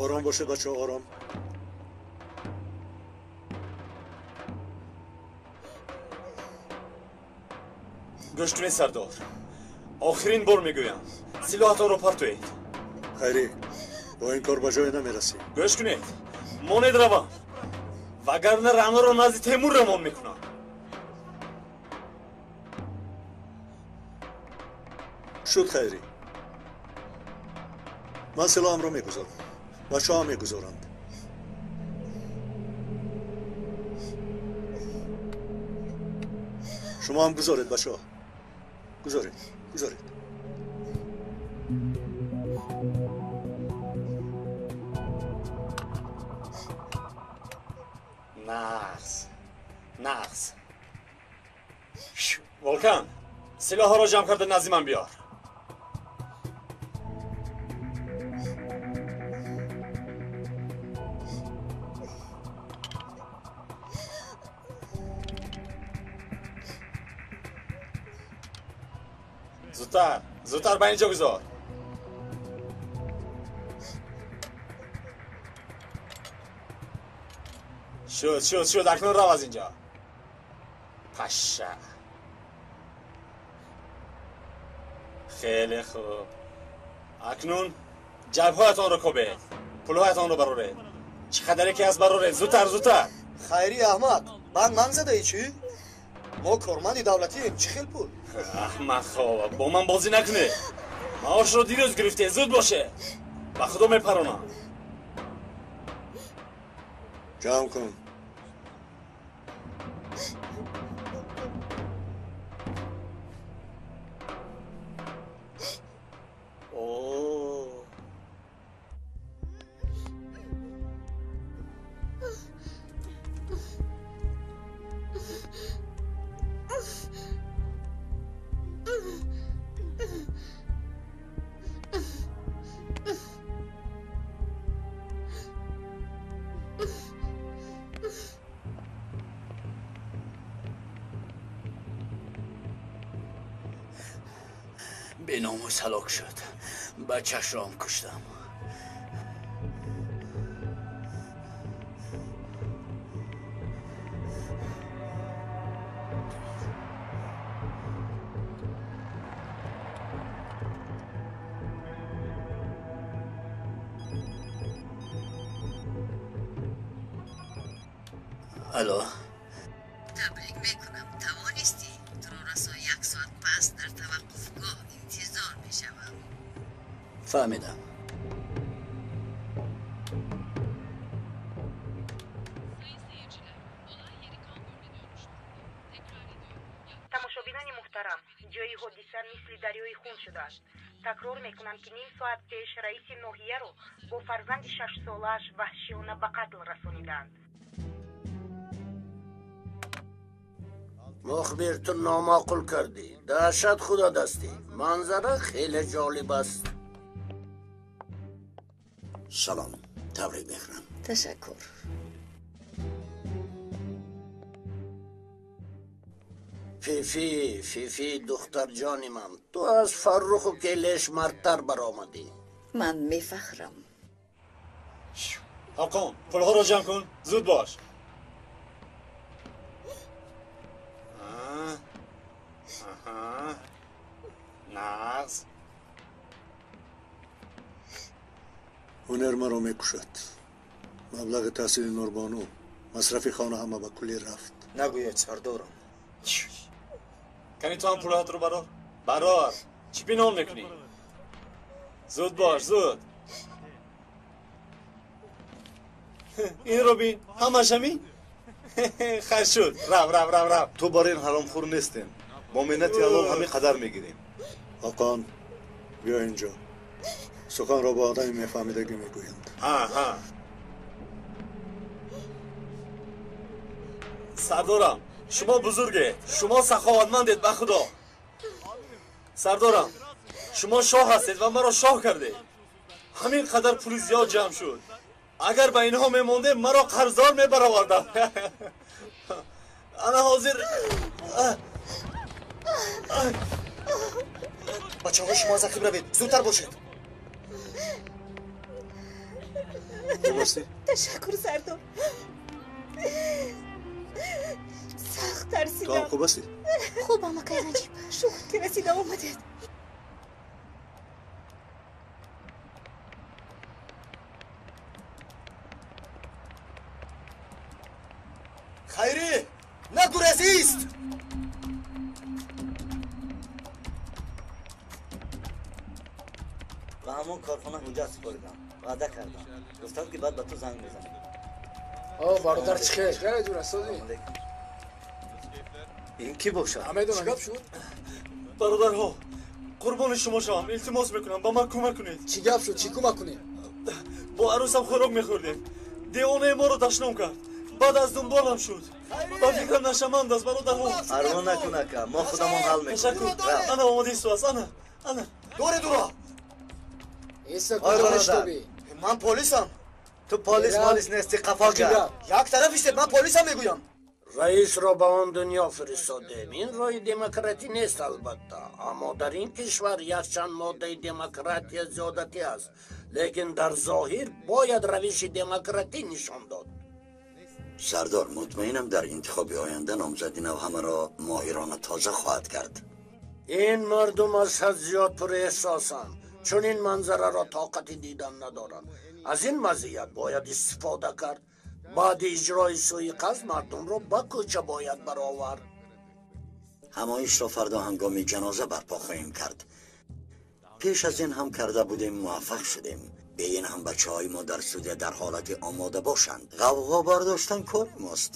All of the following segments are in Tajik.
Ором бошед бачаҳо, ором. Гӯш кунед сардор. Охирин бор мегӯям. Силоҳатонро партоед. Хайрӣ, бо ин кор ба ҷое намерасӣ. Гӯш кунед. Монед равам. Вагарна Раъноро назди Темур равон мекунам. Шуд хайрӣ. Ман силоҳамро мегузорам. Бачаҳо мегузоранд. Шумо ҳам гузоред бачаҳо. Гузоред, гузоред. Нағз, нағз. Волкан, силоҳҳоро ҷамъ карда назди ман биёр. Зудтар, зудтар ба инҷо гузор. Шуд, шуд, шуд, акнун рав аз инҷо. Паша. Хеле хуб. Акнун ҷайбҳоятонро кобед, пулҳоятонро бароред. Чӣ қадаре ки ҳаст бароред, зудтар, зудтар. Хайрӣ аҳмақ, банд ман задаӣ чӣ? Мо корманди давлатием, чӣ хел пул? Аҳмақҳо, бо ман бозӣ накунед. Маошро дирӯз гирифтед, зуд боше. Ба худо мепаронам. Ҷамъ кун. Беномус ҳалок шуд. Бачашро ҳам куштам. Алло. Табрик мекунам, тавонистӣ. Туро расо як соат пас дар таваққуфгоҳ интизор мешавам. Фаҳмидам. Тамошобинони муҳтарам, ҷои ҳодиса мисли дарёи хун шудааст. Такрор мекунам, ки ним соат пеш раиси ноҳияро бо фарзанди шашсолааш ваҳшиёна ба қатл расонидаанд. Мухбир, ту номаъқул кардӣ. Даҳшат худо дастӣ. Манзара хеле ҷолиб аст. Салом, табрик мекунам. Ташаккур. Фифи, Фифи, духтарҷони ман, ту аз Фарруху Келеш мардтар баромадӣ. Ман мефахрам. Ҳоқон, пулҳоро ҷамъ кун, зуд бош. Нағз. Ҳунар маро мекушад. Маблағи таҳсили Нурбону, масрафи хона ҳама ба куллӣ рафт. Нагӯед сардорам. Кани ту ҳам пулҳоятро барор. Барор. Чӣ пинҳон мекунӣ? Зуд бош, зуд. Инро бин, ҳамаш ҳамин? Хайр шуд. Рав, рав, рав, рав. Ту бар ин ҳаромхӯр нестем. Бо миннати ҳалол ҳамин қадар мегирем. Ҳоқон, биё инҷо. Суханро бо одами мефаҳмидагӣ мегӯянд. Ҳа, ҳа. Сардорам, шумо бузургед, шумо саховатмандед ба худо. Сардорам, шумо шоҳ ҳастед ва маро шоҳ кардед. Ҳамин қадар пули зиёд ҷамъ шуд. Агар ба инҳо мемондем, маро қарздор мебароварданд. Ана ҳозир. Бачаҳо, шумо аз ақиб равед, зудтар бошед. Хуб ҳастӣ? Ташаккур, сардор. Сахт тарсидам. Ту ҳам хуб ҳастӣ? Хубам, акай Наҷиб. Шукр, ки расида омадед. Хайрӣ, нагурезист! Ба ҳамон корхона ҳуҷҷат супоридам. Ваъда кардам. Гуфтам, ки баъд ба ту занг мезанам. О, бародар, чӣ хел? Яре ҷура, созӣ? Ин кӣ бошад? Намедонам. Чӣ гап шуд? Бародарҳо, қурбони шумо шавам, илтимос мекунам, ба ман кӯмак кунед. Чӣ гап шуд? Чӣ кӯмак кунем? Бо арӯсам хӯрок мехӯрдем. Девонаи моро дашном кард. Баъд аз дунболам шуд. Ба фикрам нашаманд аст, бародарҳо. Арво накун, ака, мо худамон ҳал мекунем. Ташаккур. Ана омода исто аст. Ана, ана. Дори дура! Эса, куҷо мештобӣ? Ман полисам. Ту полис молис нести, қафо гард. Як тараф истед, ман полисам мегӯям. Раисро ба он дунё фиристодем. Ин роҳи демократӣ нест, албатта, аммо дар ин кишвар якчанд моддаи демократия зиёдатӣ аст, лекин дар зоҳир бояд равиши демократӣ нишон дод. Сардор, мутмаинам, дар интихоби оянда номзади нав ҳамаро моҳирона тоза хоҳад кард. Ин мардум аз ҳад зиёд пурэҳсосанд. Чунин манзараро тоқати дидан надоранд. Аз ин мазият бояд истифода кард. Баъди иҷрои суиқасд мардумро ба кӯча бояд баровард. Ҳамоишро фардо ҳангоми ҷаноза барпо хоҳем кард. Пеш аз ин ҳам карда будем, муваффақ шудем. Бе ин ҳам бачаҳои мо дар студия дар ҳолати омода бошанд. Ғавғо бардоштан кори мост.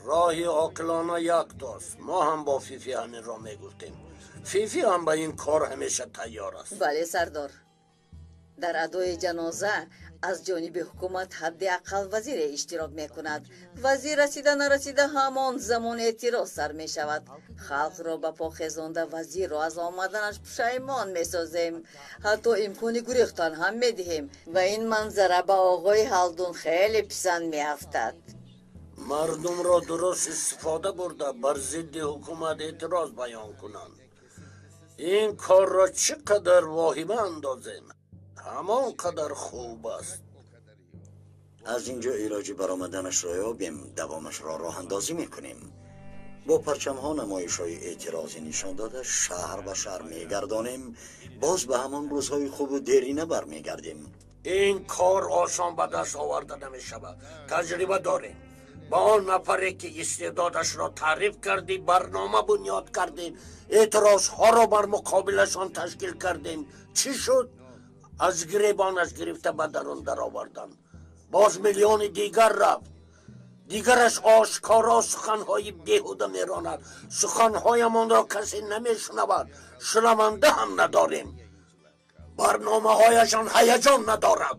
Роҳи оқилона яктост. Мо ҳам бо Фифи ҳаминро мегуфтем. Фифи ҳам ба ин кор ҳамеша тайёр аст. Бале, сардор. Дар адои ҷаноза аз ҷониби ҳукумат ҳадди ақал вазире иштирок мекунад. Вазир расида нарасида ҳамон замон эътироз сар мешавад. Халқро ба по хезонда вазирро аз омаданаш пушаймон месозем. Ҳатто имкони гурехтан ҳам медиҳем ва ин манзара ба оғои Ҳалдун хеле писанд меафтад. Мардумро дуруст истифода бурда бар зидди ҳукумат эътироз баён кунанд. Ин корро чӣ қадар воҳима андозем, ҳамон қадар хуб аст. Аз ин ҷо илоҷи баромаданашро ёбем, давомашро роҳандозӣ мекунем. Бо парчамҳо намоишҳои эътирозӣ нишон дода шаҳр ба шаҳр мегардонем. Боз ба ҳамон рӯзҳои хубу дерина бармегардем. Ин кор осон ба даст оварда намешавад. Таҷриба дорем. Ба он нафаре ки истеъдодашро таъриф кардӣ, барнома бунёд кардем, эътирозҳоро бар муқобилашон ташкил кардем. Чӣ шуд? Аз гиребонаш гирифта ба дарун дароварданд. Боз миллиони дигар рафт. Дигараш ошкоро суханҳои беҳуда меронад. Суханҳоямонро касе намешунавад, шунаванда ҳам надорем. Барномаҳояшон ҳаяҷон надорад.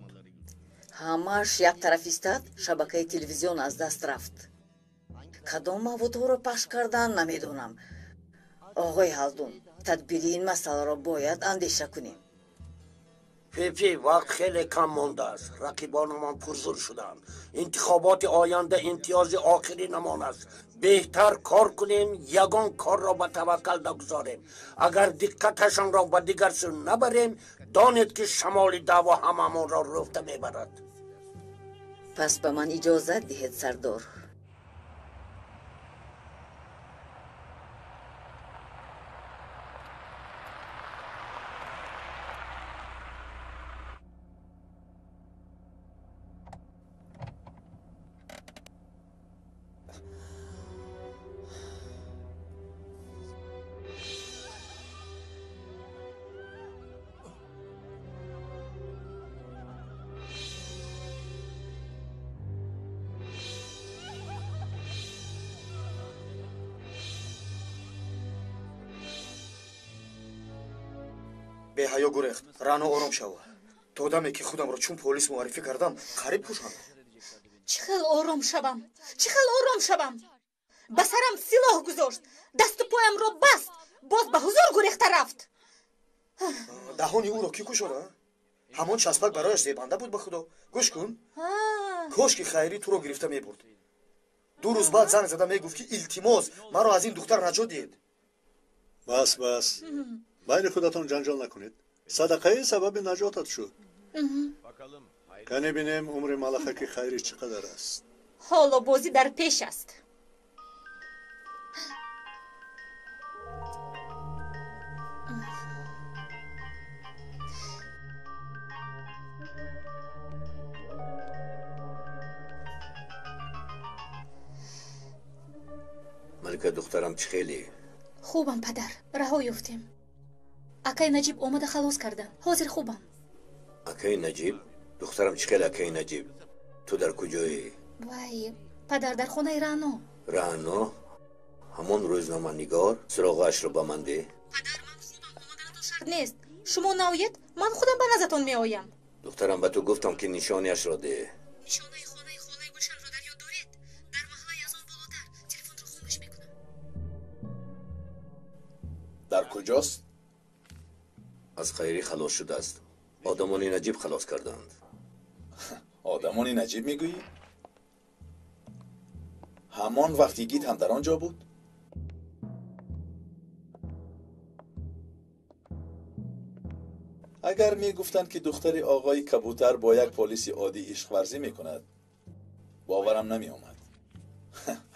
Ҳамааш як тараф истад, шабакаи телевизион аз даст рафт. Кадом маводҳоро пахш кардан намедонам. Оғои Ҳалдун, тадбири ин масъаларо бояд андеша кунем. Фифи, вақт хеле кам мондааст. Рақибонамон пурзур шуданд. Интихоботи оянда имтиёзи охиринамон аст. Беҳтар кор кунем, ягон корро ба таваккал нагузорем. Агар диққаташонро ба дигар сӯ набарем, донед, ки шамоли даъво ҳамамонро рӯфта мебарад. Пас ба ман иҷозат диҳед, сардор. Беҳаё гурехт. Рано, ором шав. То даме ки худамро чун полис муаррифӣ кардам, қариб кушам. Чӣ хел ором шавам? Чӣ хел ором шавам? Ба сарам силоҳ гузошт, дасту поямро баст, боз ба ҳузур гурехта рафт. Даҳони ӯро кӣ кушода? Ҳамон часпак барояш зебанда буд, ба худо. Гӯш кун, кош ки Хайрӣ туро гирифта мебурд. 2 рӯз баъд занг зада мегуфт, ки илтимос, маро аз ин духтар наҷот диҳед. Бас, бас, байни худатон ҷанҷол накунед. Садақаи сабаби наҷотат шуд. Кане бинем умри малахаки Хайрӣ чӣ қадар аст. Ҳоло бозӣ дар пеш аст. Малика духтарам, чӣ хеле? Хубам, падар, раҳо ёфтем. Акаи Наҷиб омада халос карданд. Ҳозир хубам. Акаи Наҷиб? Духтарам, чӣ хеле акаи Наҷиб? Ту дар куҷоӣ? Вай, падар, дар хонаи Раъно. Раъно? Ҳамон рӯзноманигор? Суроғаашро ба ман деҳ. Падар, ман хубам, омаданатон шарт нест. Шумо наоед, ман худам ба наздатон меоям. Духтарам, ба ту гуфтам, ки нишониашро деҳ. Нишонаи хонаи холаи Гулшанро дар ёд доред? Дар маҳаллаи аз он болотар. Телефонро хомӯш мекунам. Дар куҷост? Аз Хайрӣ халос шудааст. Одамони Наҷиб халос карданд. Одамони Наҷиб мегӯӣ? Ҳамон вақт йигит ҳам дар он ҷо буд? Агар мегуфтанд, ки духтари оғои Кабутар бо як полиси оддӣ ишқварзӣ мекунад, боварам намеомад.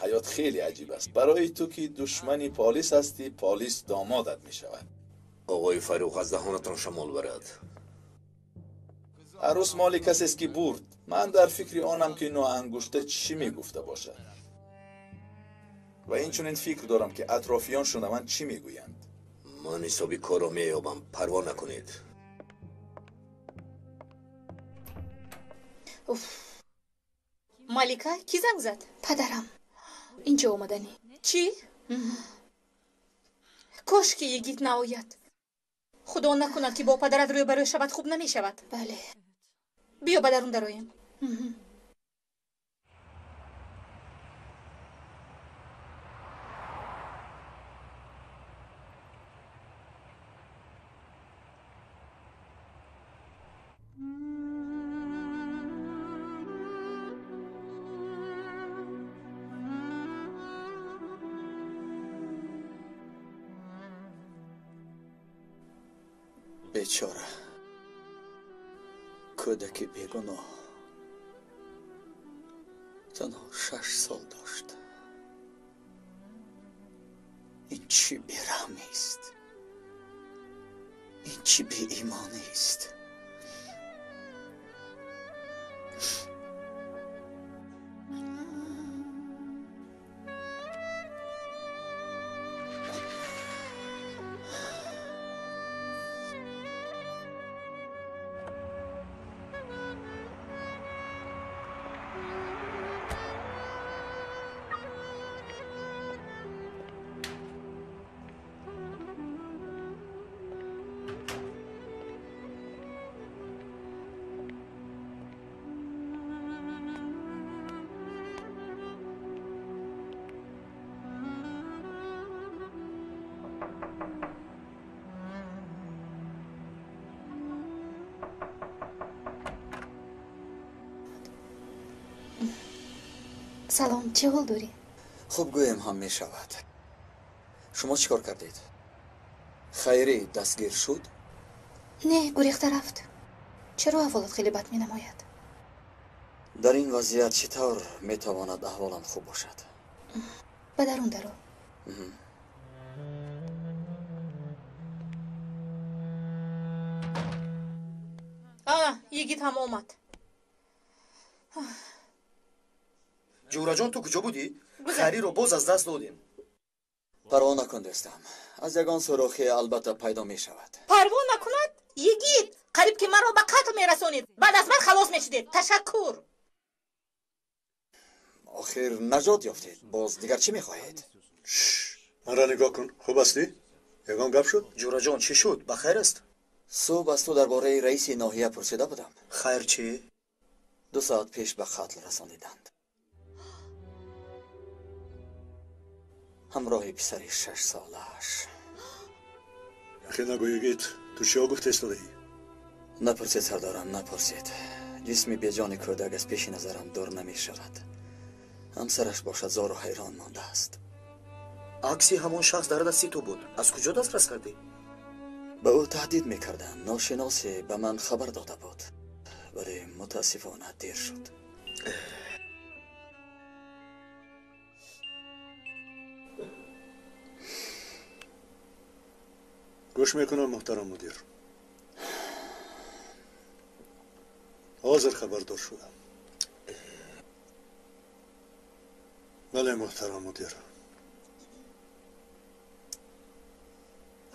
Ҳаёт хеле аҷиб аст. Барои ту, ки душмани полис ҳастӣ, полис домодат мешавад. Оғои Фаррух, аз даҳонатон шамол барад. Арӯс моли касест, ки бурд. Ман дар фикри онам, ки ноангушта чӣ мегуфта бошад. Ва инчунин фикр дорам, ки атрофиён шунаванд чӣ мегӯянд. Ман ҳисоби корро меёбам, парво накунед. Малика, кӣ занг зад? Падарам. Инҷо омаданӣ. Чӣ? Кош ки йигит наояд. Худо накунад, ки бо падарат рӯбарӯ шавад, хуб намешавад. Бале. Биё ба дарун дароем. Бечора, кӯдаки бегуноҳ, танҳо 6 сол дошт. Ин чӣ бераҳмист, ин чӣ беимонист. Салом, чӣ ҳол дорӣ? Хуб гӯем ҳам мешавад. Шумо чӣ кор кардед? Хайрӣ дастгир шуд? Не, гурехта рафт. Чаро аҳволат хеле бад менамояд? Дар ин вазъият чӣ тавр метавонад аҳволам хуб бошад? Ба дарун даро. Йигит ҳам омад. Ҷӯраҷон, ту куҷо будӣ? Хайриро боз аз даст додем. Парво накун, дӯстам. Аз ягон сурохе албатта пайдо мешавад. Парво накунад? Йигит, қариб ки маро ба қатл мерасонид. Баъд аз ман халос мешудед. Ташаккур. Охир наҷот ёфтед. Боз дигар чӣ мехоҳед? Манро нигоҳ кун. Хуб ҳастӣ? Ягон гап шуд? Ҷӯраҷон, чӣ шуд? Ба хайр аст? Субҳ аз ту дар бораи раиси ноҳия пурсида будам. Хайр чӣ? 2 соат пеш ба қатл расониданд. Ҳамроҳи писари 6 солааш. Ахир нагӯ, йигит, ту чиҳо гуфта истодаӣ? Напурсед, сардарам, напурсед. Ҷисми беҷони кӯдак аз пеши назарам дур намешавад. Ҳамсараш бошад зору ҳайрон мондааст. Акси ҳамон шахс дар дасти ту буд. Аз куҷо дастрас кардӣ? Ба ӯ таҳдид мекарданд. Ношиносе ба ман хабар дода буд. Вале мутаассифона дер шуд. Гӯш мекунам, муҳтарам мудир. Ҳозир хабардор шудам. Бале, муҳтарам мудир.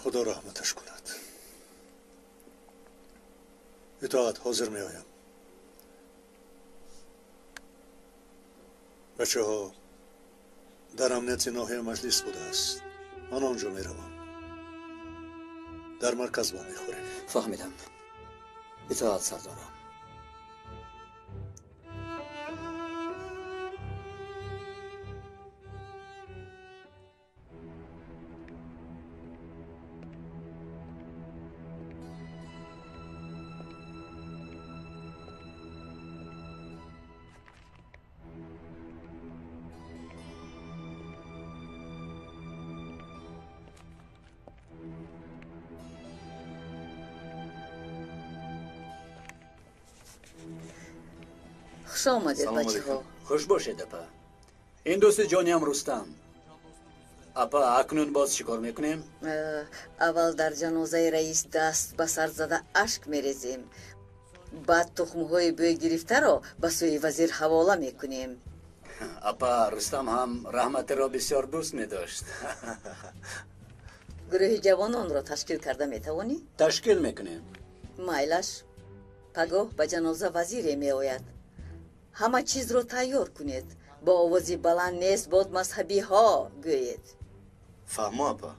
Худо раҳматаш кунад. Итоат, ҳозир меоям. Бачаҳо, дар амнияти ноҳия маҷлис будааст. Ман онҷо меравам. Дар марказ бо мехӯрем. Фаҳмидам. Итоат, сардорам. Хуш омадед, бачаҳо. Хуш бошед, апа. Ин дӯсти ҷониам Рустам. Апа, акнун боз чӣ кор мекунем? Аввал дар ҷанозаи раис даст ба сар зада ашк мерезем. Баъд тухмҳои бӯй гирифтаро ба сӯи вазир ҳавола мекунем. Апа, Рустам ҳам раҳматиро бисёр дӯст медошт. Гурӯҳи ҷавононро ташкил карда метавонӣ? Ташкил мекунем. Майлаш, пагоҳ ба ҷаноза вазире меояд. Ҳама чизро тайёр кунед. Бо овози баланд нест бод мазҳабиҳо гӯед. Фаҳмо, апа.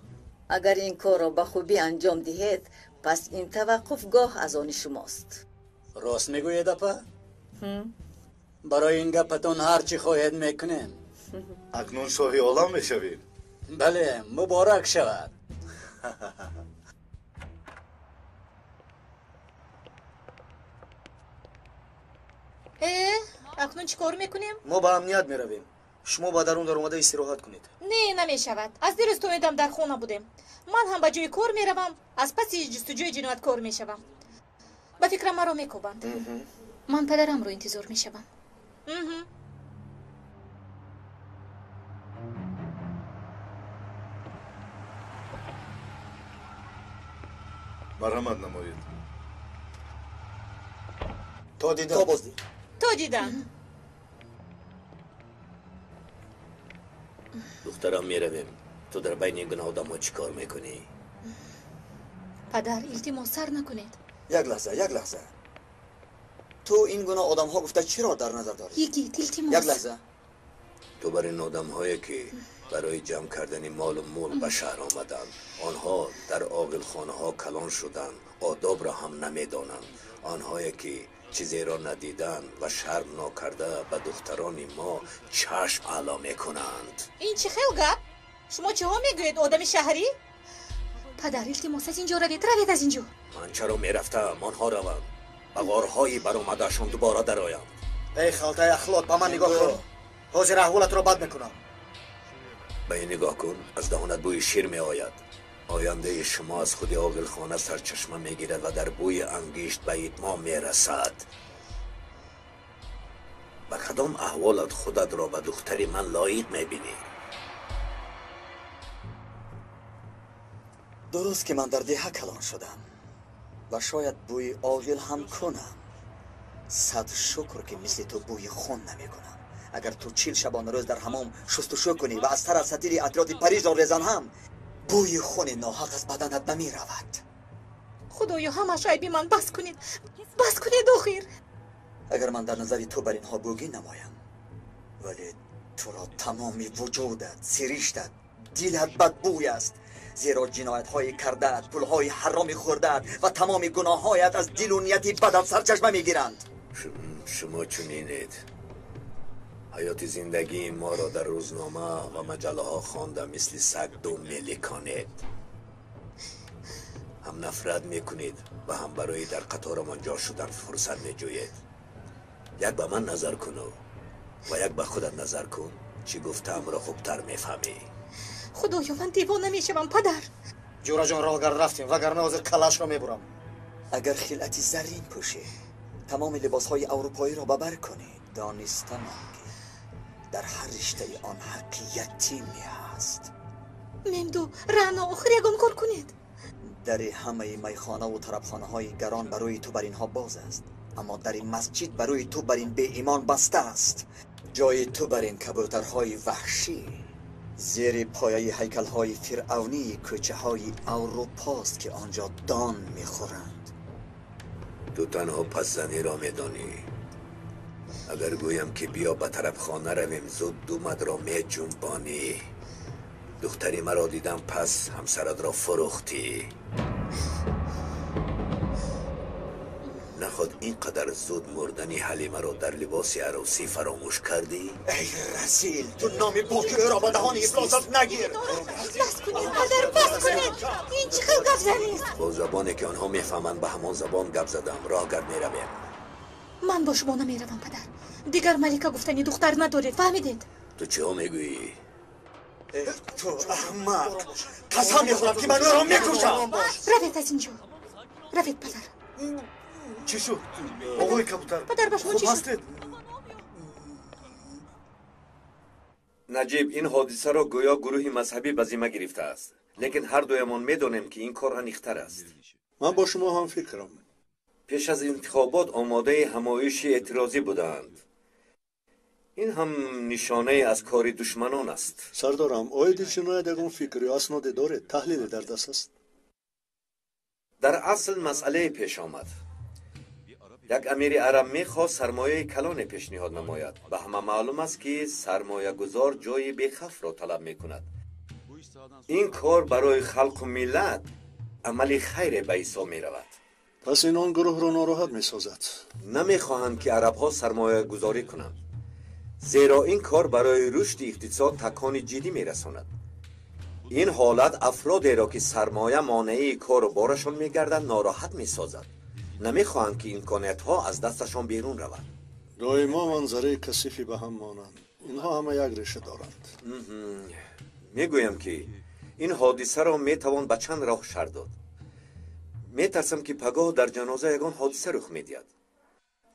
Агар ин корро ба хубӣ анҷом диҳед, пас ин таваққуфгоҳ аз они шумост. Рост мегӯед, апа? Барои ин гапатон ҳар чӣ хоҳед мекунем. Акнун шоҳи олам мешавем. Бале, муборак шавад. Акнун чӣ кор мекунем? Мо ба амният меравем. Шумо ба дарун даромада истироҳат кунед. Не, намешавад. Аз дирӯз то эдам дар хона будем. Ман ҳам ба ҷои кор меравам, аз паси ҷустуҷӯи ҷинояткор мешавам. Ба фикрам маро мекобанд. Ман падарамро интизор мешавам. Марҳамат намоед. То дидан. То боздид. То дидан. Духтарам, меравем. Ту дар байни ин гуна одамҳо чӣ кор мекунӣ? Падар, илтимос, сар накунед. Як лаҳза, як лаҳза. Ту ин гуна одамҳо гуфта чиро дар назар дорӣ? Йигит, илтимос. Як лаҳза. Ту бар ин одамҳое ки барои ҷамъ кардани молу мулк ба шаҳр омаданд, онҳо дар оғилхонаҳо калон шуданд, одобро ҳам намедонанд. Онҳое ки чизеро надиданд ва шарм нокарда ба духтарони мо чашм аъло мекунанд. Ин чӣ хел гап? Шумо чиҳо мегӯед, одами шаҳрӣ? Падар, илтимос, аз инҷо равед, равед аз инҷо. Ман чаро мерафтам? Онҳо раванд, ба ғорҳои баромадаашон дубора дароянд. Эй халтаи ахлот, ба ман нигоҳ кун. Ҳозир аҳволатро бад мекунам. Ба ин нигоҳ кун, аз даҳонат бӯи шир меояд. Ояндаи шумо аз худи оғилхона сарчашма мегирад ва дар бӯи ангишт ба итмом мерасад. Ба кадом аҳволат худатро ба духтари ман лоиқ мебинӣ? Дуруст ки ман дар деҳа калон шудам ва шояд бӯи оғил ҳам кунам. Сад шукр ки мисли ту бӯи хун намекунам. Агар ту 40 шабонарӯз дар ҳамом шустушӯ кунӣ ва аз сарат сатири атрофи Парижро резан ҳам, бӯи хуни ноҳақ аз баданат намеравад. Худоё, ҳамаш айби ман. Бас кунед, бас кунед охир. Агар ман дар назари ту бар инҳо бӯгӣ намоям, вале туро тамоми вуҷудат, сириштат, дилат бадбӯй аст. Зеро ҷиноятҳои кардаат, пулҳои ҳароми хӯрдаат ва тамоми гуноҳҳоят аз дилу нияти бадат сарчашма мегиранд. Шумо чунинед. Ҳаёти зиндагии моро дар рӯзнома ва маҷаллаҳо хонда мисли саг дум меликонед. Ҳам нафрат мекунед ва ҳам барои дар қаторамон ҷо шудан фурсат меҷӯед. Як ба ман назар куну ва як ба худат назар кун. Чӣ гуфтаамро хубтар мефаҳмӣ. Худоё, ман девона мешавам, падар. Ҷӯраҷон, роҳгард рафтем, вагарна ҳозир калашро мебурам. Агар хилъати заррин пӯшӣ, Тамоми либосҳои аврупоиро ба бар кунӣ. Донистамон ки дар ҳар риштаи он ҳаққи ятиме ҳаст. Мемду, Рано, охир ягон кор кунед. Дари ҳамаи майхонаву тарабхонаҳои гарон барои ту бар инҳо боз аст, аммо дари масҷид барои ту бар ин беимон баста аст. Ҷои ту бар ин кабӯтарҳои ваҳшӣ зери пояи ҳайкалҳои фиръавнии кӯчаҳои аврупост ки он ҷо дон мехӯранд. Ту танҳо пасзаниро медонӣ. Агар гӯям ки биё ба тарабхона равем, зуд думадро меҷунбонӣ. Духтари маро дидам, пас ҳамсаратро фурӯхтӣ. Наход ин қадар зуд мурдани Ҳалимаро дар либоси арӯсӣ фаромӯш кардӣ? Эй разил, ту номи поки ӯро ба даҳони ифлосат нагир. Бас кунед, падар, бас кунед. Ин чӣ хел гапзанист? Бо забоне ки онҳо мефаҳманд ба ҳамон забон гап задам. Роҳ гард меравем. Ман бо шумо намеравам, падар. Дигар Малика гуфтани духтар надоред, фаҳмидед? Ту чиҳо мегӯӣ? Ту аҳмақ! Қасам мехӯрам ки ман ӯро мекушам. Равед аз ин ҷо. Равед, падар. Чӣ шуд? Оғои кабутар, падар, ба шумо чӣ шуд? Наҷиб, ин ҳодисаро гӯё гурӯҳи мазҳабӣ ба зимма гирифтааст, лекин ҳар дуямон медонем ки ин кор аниқтар аст. Ман бо шумо ҳамфикрам. Пеш аз интихобот омодаи ҳамоиши эътирозӣ буданд. Ин ҳам нишонае аз кори душманон аст. Сардорам, оиди ҷиноят ягон фикр ё асноде доред? Таҳлиле дар даст аст? Дар асл масъалае пеш омад. Як амири араб мехост сармояи калоне пешниҳод намояд. Ба ҳама маълум аст ки сармоягузор ҷои бехавфро талаб мекунад. Ин кор барои халқу миллат амали хайре ба ҳисоб меравад. Пас ин он гурӯҳро нороҳат месозад. Намехоҳанд ки арабҳо сармоягузорӣ кунанд, зеро ин кор барои рушди иқтисод такони ҷиддӣ мерасонад. Ин ҳолат афродеро ки сармоя монеаи кору борашон мегардад нороҳат месозад. Намехоҳанд ки имкониятҳо аз дасташон берун равад. Доимо манзараи касифи ба ҳам монанд. Инҳо ҳама як реша доранд. Мегӯям ки ин ҳодисаро метавон ба чанд роҳ шарҳ дод. Метарсам ки пагоҳ дар ҷаноза ягон ҳодиса рух медиҳад.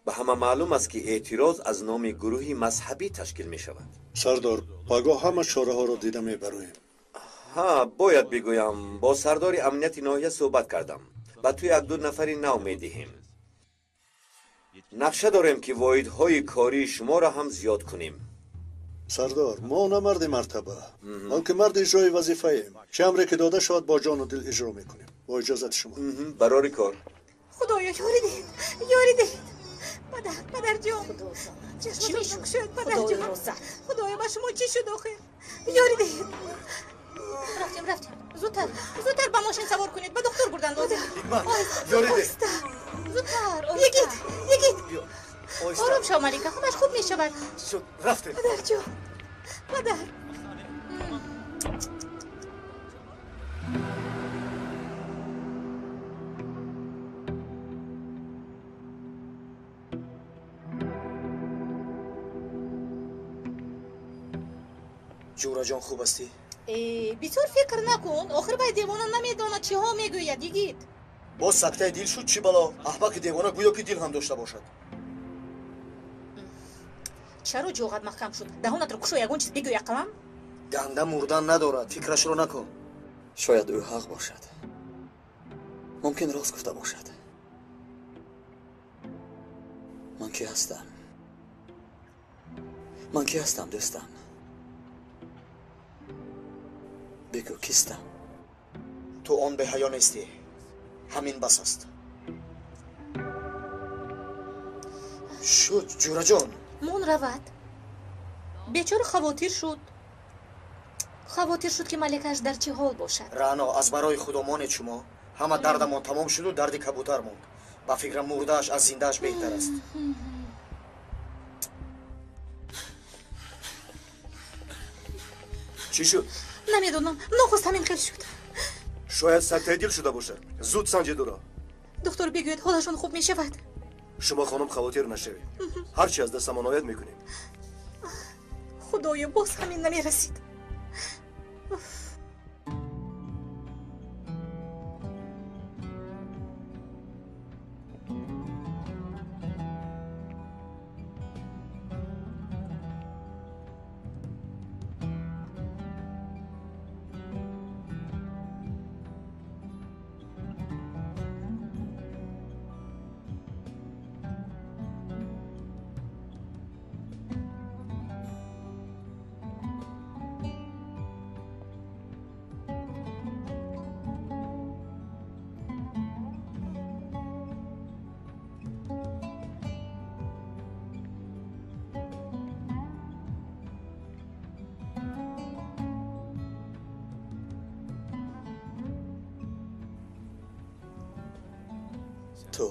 Ба ҳама маълум аст ки эътироз аз номи гурӯҳи мазҳабӣ ташкил мешавад. Сардор, пагоҳ ҳама чораҳоро дида мебароем. Ҳа, бояд бигӯям, бо сардори амнияти ноҳия суҳбат кардам. Ба ту як-ду нафари нав медиҳем. Нақша дорем ки воҳидҳои кории шуморо ҳам зиёд кунем. Сардор, мо на марди мартаба, балки марди иҷрои вазифаем. Чӣ амре ки дода шавад, бо ҷону дил иҷро мекунем. Бо иҷозати шумо. Барори кор. Худоё, ёрӣ диҳед, ёрӣ диҳед. Падар, падарҷон, чашматон кушояд, падарҷон. Худоё, ба шумо чӣ шуд охир? Ёрӣ диҳед. Рафтем, рафтем. Зудтар, зудтар ба мошин савор кунед, ба духтур бурдан лозим. Ёрӣ деҳ. Зудтар, йигит, йигит. Ором шав, Малика, ҳамаш хуб мешавад. Шуд, рафтем. Падарҷон, падар. Ҷӯраҷон, хуб ҳастӣ? Бисёр фикр накун, охир вай девона намедонад чиҳо мегӯяд, йигит. Боз сактаи дил шуд, чӣ бало? Аҳмақи девона гӯё ки дил ҳам дошта бошад. Чаро ҷоғат маҳкам шуд? Даҳонатро кушо, ягон чиз бигӯй ақаллан. Ганда мурдан надорад, фикрашро накун. Шояд ӯ ҳақ бошад. Мумкин рост гуфта бошад. Ман ки ҳастам? Ман ки ҳастам, дӯстам? Бигӯ, кистам? Ту он беҳаё нестӣ. Ҳамин бас аст. Шуд, ҷӯраҷон. Мон равад. Бечора хавотир шуд. Хавотир шуд ки маликааш дар чӣ ҳол бошад. Рано, аз барои худо монед шумо. Ҳама дардамон тамом шуду дарди кабутар монд. Ба фикрам мурдааш аз зиндааш беҳтар аст. Чӣ шуд? Намедонам, нохост ҳамин хел шуд. Шояд сактаи дил шуда бошад. Зуд санҷед ӯро. Духтур бигӯяд, ҳолашон хуб мешавад. Шумо хонум хавотир нашавед. Ҳар чи аз дастамон ояд мекунем. Худоё, боз ҳамин намерасид. Ту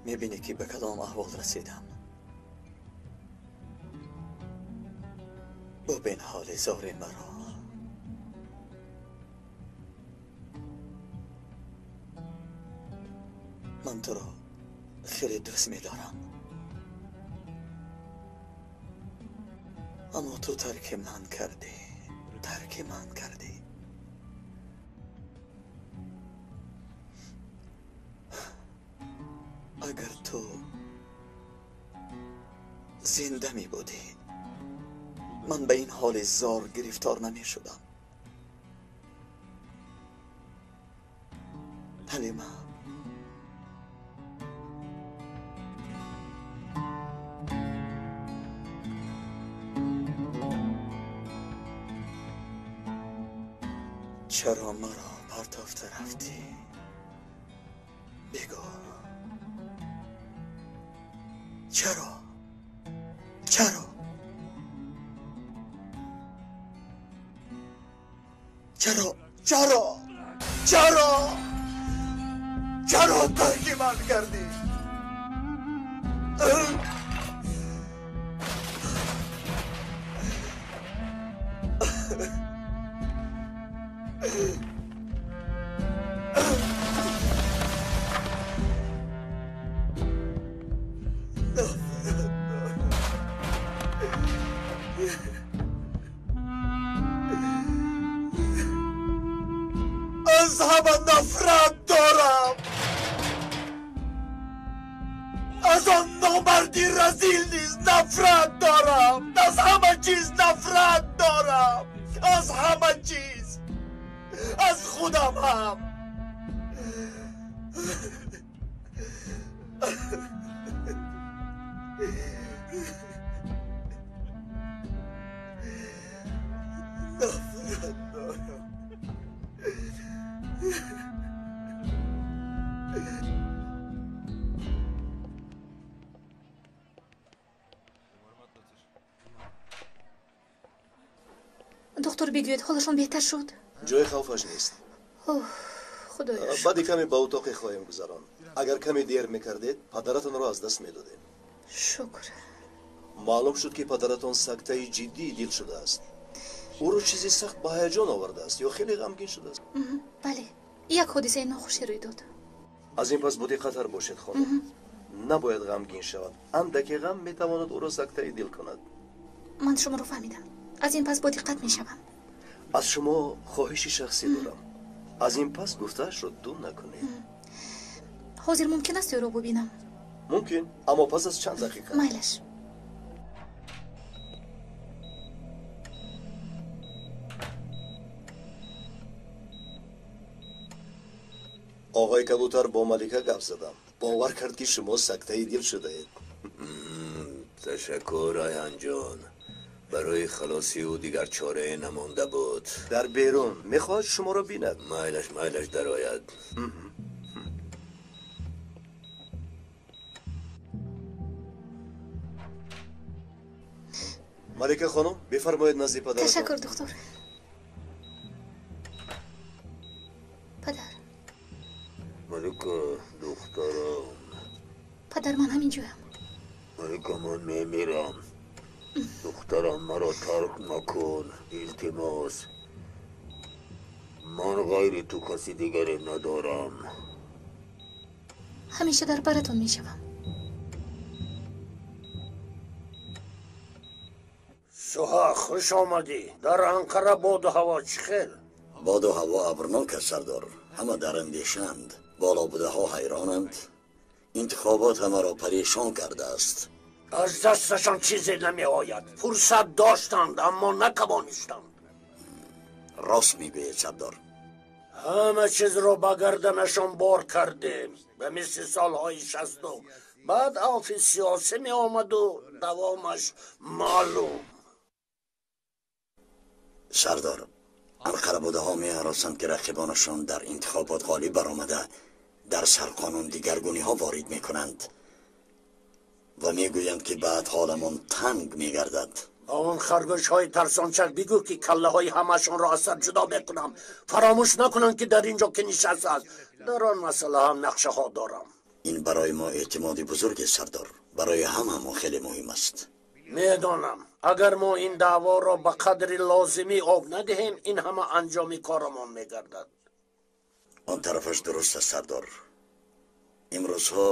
мебинӣ ки ба кадом аҳвол расидам. Бубин ҳоли зори маро. Ман туро хеле дӯст медорам, аммо ту тарки ман кардӣ, тарки ман кардӣ. Агар ту зинда мебудӣ, ман ба ин ҳоли зор гирифтор намешудам. Ҳалима, чаро маро партофта рафтӣ? Бигӯ, чаро? Чаро? Чаро? Чаро? Чаро? Чаро тарки ман кардӣ? Аз ҳама нафрат дорам. Аз он номарди разил низ нафрат дорам. Аз ҳама чиз нафрат дорам. Аз ҳама чиз. Аз худам ҳам. Нафрат дорам. Доктор бигӯяд, ҳолашон беҳтар шуд? Ҷои хавфаш нест. Худоё. Баъди каме ба утоқе хоҳем гузаронд. Агар каме дер мекардед, падаратонро аз даст медодем. Шукр. Маълум шуд, ки падаратон сактаи ҷиддии дил шудааст. Ӯро чизи сахт ба ҳаяҷон овардааст ё хеле ғамгин шудааст? Бале, як ҳодисаи нохуше рӯй дод. Аз ин пас бодиққаттар бошед, хонум. Набояд ғамгин шавад. Андаке ғам метавонад ӯро сактаи дил кунад. Ман шуморо фаҳмидам. Аз ин пас бодиққат мешавам. Аз шумо хоҳиши шахсӣ дорам. Аз ин пас гуфтаашро ду накунед. Ҳозир мумкин аст ӯро бубинам? Мумкин, аммо пас аз чанд дақиқа. Майлаш. Оғои Кабутар, бо Малика гап задам. Бовар кард, ки шумо сактаи дил шудаед. Ташаккур, Айҳанҷон. Барои халосии ӯ дигар чорае намонда буд. Дар берун мехоҳад шуморо бинад. Майлаш, майлаш дарояд. Малика хонум, бифармоед назди падаратон. Ташаккур, доктор. Падар. Малика, духтарам. Падар, ман ҳамин ҷоям. Малика, ман мемирам. Духтарам, маро тарк макун, илтимос. Ман ғайри ту каси дигаре надорам. Ҳамеша дар баратон мешавам. Суҳа, хуш омадӣ. Дар Анқара боду ҳаво чӣ хел? Боду ҳаво абрнок аст, сардор. Ҳама дар андешаанд. Болобудаҳо ҳайронанд. Интихобот ҳамаро парешон кардааст. Аз дасташон чизе намеояд. Фурсат доштанд, аммо натавонистанд. Рост мегӯед, сардор. Ҳама чизро ба гарданашон бор кардем, ба мисли солҳои 60. Баъд авфи сиёсӣ меомаду давомаш маълум. Сардор, анқарабудаҳо меҳаросанд, ки рақибонашон дар интихобот ғолиб баромада дар сарқонун дигаргуниҳо ворид мекунанд ва мегӯянд, ки баъд ҳоламон танг мегардад. Он харгӯшҳои тарсончак бигӯ, ки каллаҳои ҳамашонро аз сар ҷудо мекунам. Фаромӯш накунанд, ки дар ин ҷо ки нишастааст. Дар он масъала ҳам нақшаҳо дорам. Ин барои мо эътимоди бузурге, сардор. Барои ҳама мо хеле муҳим аст. Медонам, агар мо ин даъворо ба қадри лозимӣ об надиҳем, ин ҳама анҷоми корамон мегардад. Он тарафаш дуруст аст, сардор. Имрӯзҳо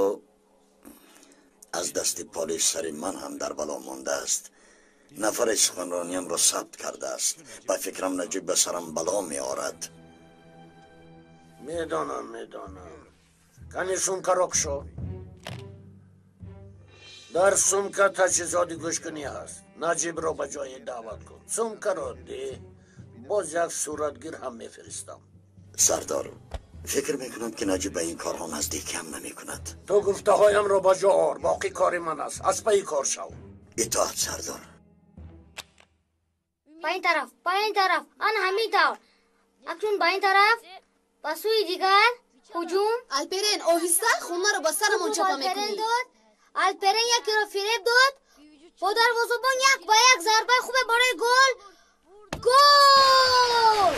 аз дасти полис сари ман ҳам дар бало мондааст. Нафаре суханрониямро сабт кардааст. Ба фикрам, Наҷиб ба сарам бало меорад. Медонам, медонам. Кани сумкаро кушо. Дар сумка таҷҳизоти гӯшкунӣ ҳаст. Наҷибро ба ҷое даъват кун. Сумкаро деҳ, боз як суратгир ҳам мефиристам. Сардор, фикр мекунам, ки Наҷиб ба ин корҳо наздикӣ ҳам намекунад. Ту гуфтаҳоямро ба ҷо ор, боқӣ кори ман аст. Аз пайи кор шав. Итоат, сардор. Ба ин тараф, ба ин тараф, ана ҳамин тавр. Акнун ба ин тараф, ба сӯи дигар, ҳуҷум. Алперен, оҳиста, хонаро ба сарамон чапа мекунӣ. Дод. Алперен якеро фиреб дод. Бо дарвозабон як ба як, зарбаи хубе барои гол. Гол!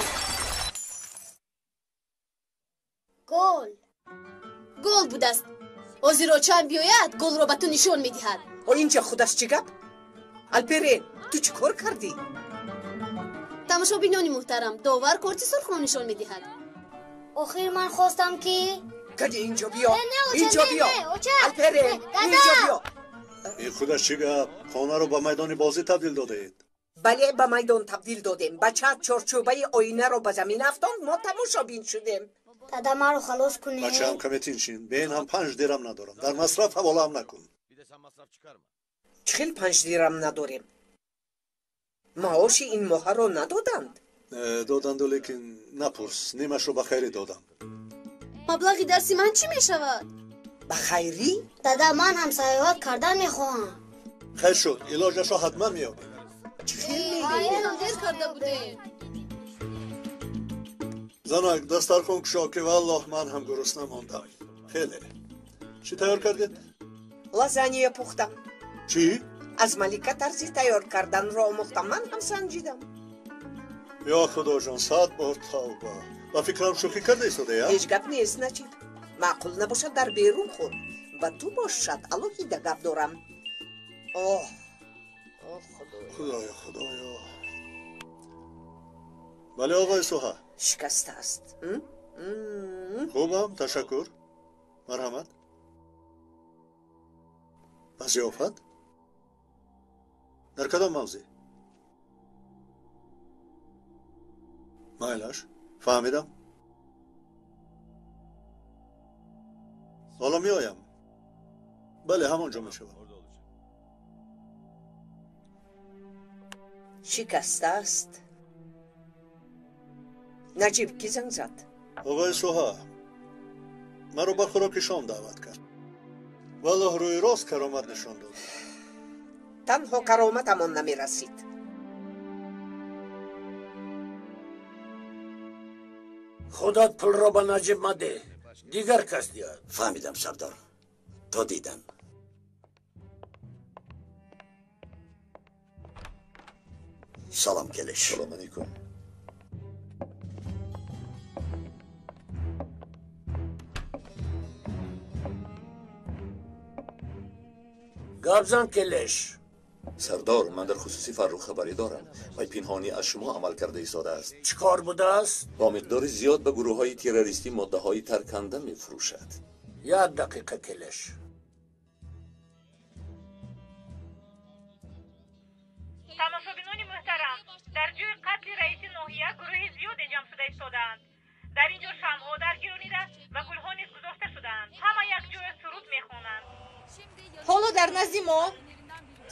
Гол! Гол будааст. Ҳозир очаам биёяд, голро ба ту нишон медиҳад. Инҷа худаш чӣ гап? Алперен, ту чӣ кор кардӣ? Тамошобинони муҳтарам, довар корти сурхро нишон медиҳад. Охир ман хостам ки Кади, инҷо биё, инҷо биё, Алперен, инҷо биё. Ин худаш чӣ гап? Хонаро ба майдони бозӣ табдил додаед. Бале, ба майдон табдил додем. Бача чорчӯбаи оинаро ба замин афтонд, мо тамошобин шудем. Дада, маро халос кунед. Бачаам, каме тиншин. Бе ин ҳам 5 дирам надорам. Дар масраф ҳаволаам накун. Чӣ хел 5 дирам надорем? Маоши ин моҳаро надоданд? Доданду, лекин напурс, нимашро ба хайрӣ додам. Маблағи дарси ман чӣ мешавад? Ба хайрӣ? Дада, ман ҳам сайёҳат кардан мехоҳам. Хайр шуд, илоҷашро ҳатман меёбем. Дер карда будем. Занак, дастархон кушо, ки валлоҳ ман ҳам гурусна мондам хеле. Чӣ тайёр кардед? Лазанья пухтам. Чӣ? Аз Малика тарзи тайёр карданро омӯхтам, ман ҳам санҷидам. Ё Худоҷон, сад бор тавба! Ба фикрам, шӯхӣ карда истодая. Ҳеҷ гап нест, Наҷиб. Маъқул набошад, дар берун хӯр. Ба ту бошад, алоҳида гап дорам. Оҳ, Худоё! Худоё, Худоё! Бале, оғои Суҳа. Шикастааст. Хубам, ташаккур. Марҳамат ба зиёфат. Дар кадом мавзеъ? Майлаш, фаҳмидам. Ҳоло меоям. Бале, ҳамон ҷо мешавад. Шикастааст. Наҷиб, кӣ занг зад? Оғои Суҳа маро ба хӯроки шом даъват кард. Валлоҳ, рӯи рост каромат нишон дод. Танҳо кароматамон намерасид. Худат пулро ба Наҷиб мадеҳ, дигар кас диҳад. Фаҳмидам, сардор. То дидан. Салом, Келиш. Салом алейкум. Гап зан, Келеш. Сардор, ман дар хусуси Фаррух хабарӣ дорам. Вай пинҳонӣ аз шумо амал карда истодааст. Чӣ кор будааст? Бо миқдори зиёд ба гурӯҳҳои террористӣ моддаҳои тарканда мефурӯшад. Як дақиқа, Келеш. Тамошобинони муҳтарам, дар ҷои қатли раиси ноҳия гурӯҳи зиёде ҷамъ шуда истодаанд. Дар ин ҷо шамъҳо даргиронида ва гулҳо низ гузошта шудаанд. Ҳама якҷоя суруд мехонанд. Ҳоло дар назди мо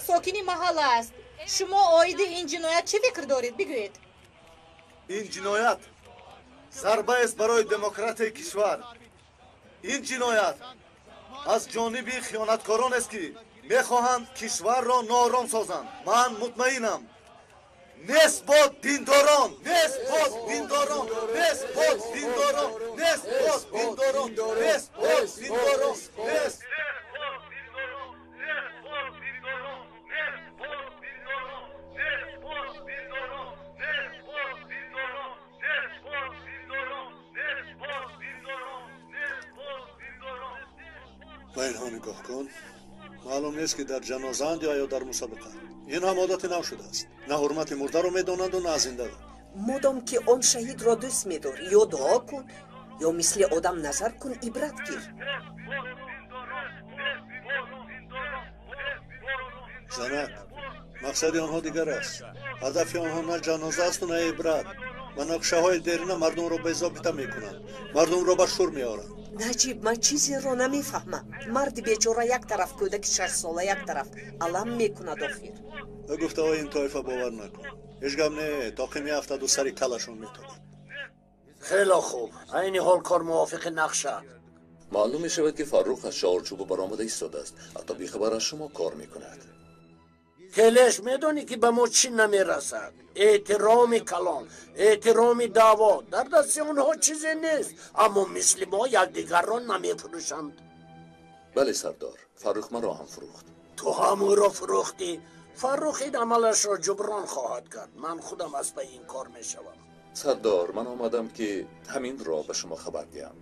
сокини маҳалла аст. Шумо оиди ин ҷиноят чӣ фикр доред, бигӯед. Ин ҷиноят зарбаест барои демократияи кишвар. Ин ҷиноят аз ҷониби хиёнаткоронест, ки мехоҳанд кишварро ноором созанд. Ман мутмаинам. Нест бод диндорон, нест бод диндорон, нест бод диндорон, нест бод диндорон, нест бод диндорон, нест. Нигоҳ кун, маълум нест, ки дар ҷанозаанд ё дар мусобиқа. Ин ҳам одати нав шудааст. На ҳурмати мурдаро медонанду, на зиндаро. Модом ки он шаҳидро дӯст медорӣ, ё дуо кун, ё мисли одам назар кун, ибрат гир. Занак, мақсади онҳо дигар аст. Ҳадафи онҳо на ҷаноза асту, на ибрат. Ба нақшаҳои дерина мардумро безобита мекунанд, мардумро ба шур меоранд. Наҷиб, ман чизеро намефаҳмам. Марди бечора як тараф, кӯдаки шашсола як тараф алам мекунад охир. Ба гуфтаҳои ин тоифа бовар накун. Ҳеҷ гап не, тоқӣ меафтаду сари калашон метобад. Хеле хуб, айни ҳол кор мувофиқи нақша. Маълум мешавад, ки Фаррух аз чаҳорчӯба баромада истодааст, ҳатто бехабар аз шумо кор мекунад. Келеш, медонӣ, ки ба мо чӣ намерасад? Эҳтироми калон, эҳтироми даъво. Дар дасти онҳо чизе нест, аммо мисли мо якдигарро намефурӯшанд. Бале, сардор, Фаррух маро ҳам фурӯхт. Ту ҳам ӯро фурӯхтӣ. Фаррух ин амалашро ҷуброн хоҳад кард. Ман худам аз пайи ин кор мешавам. Сардор, ман омадам, ки ҳаминро ба шумо хабар диҳам.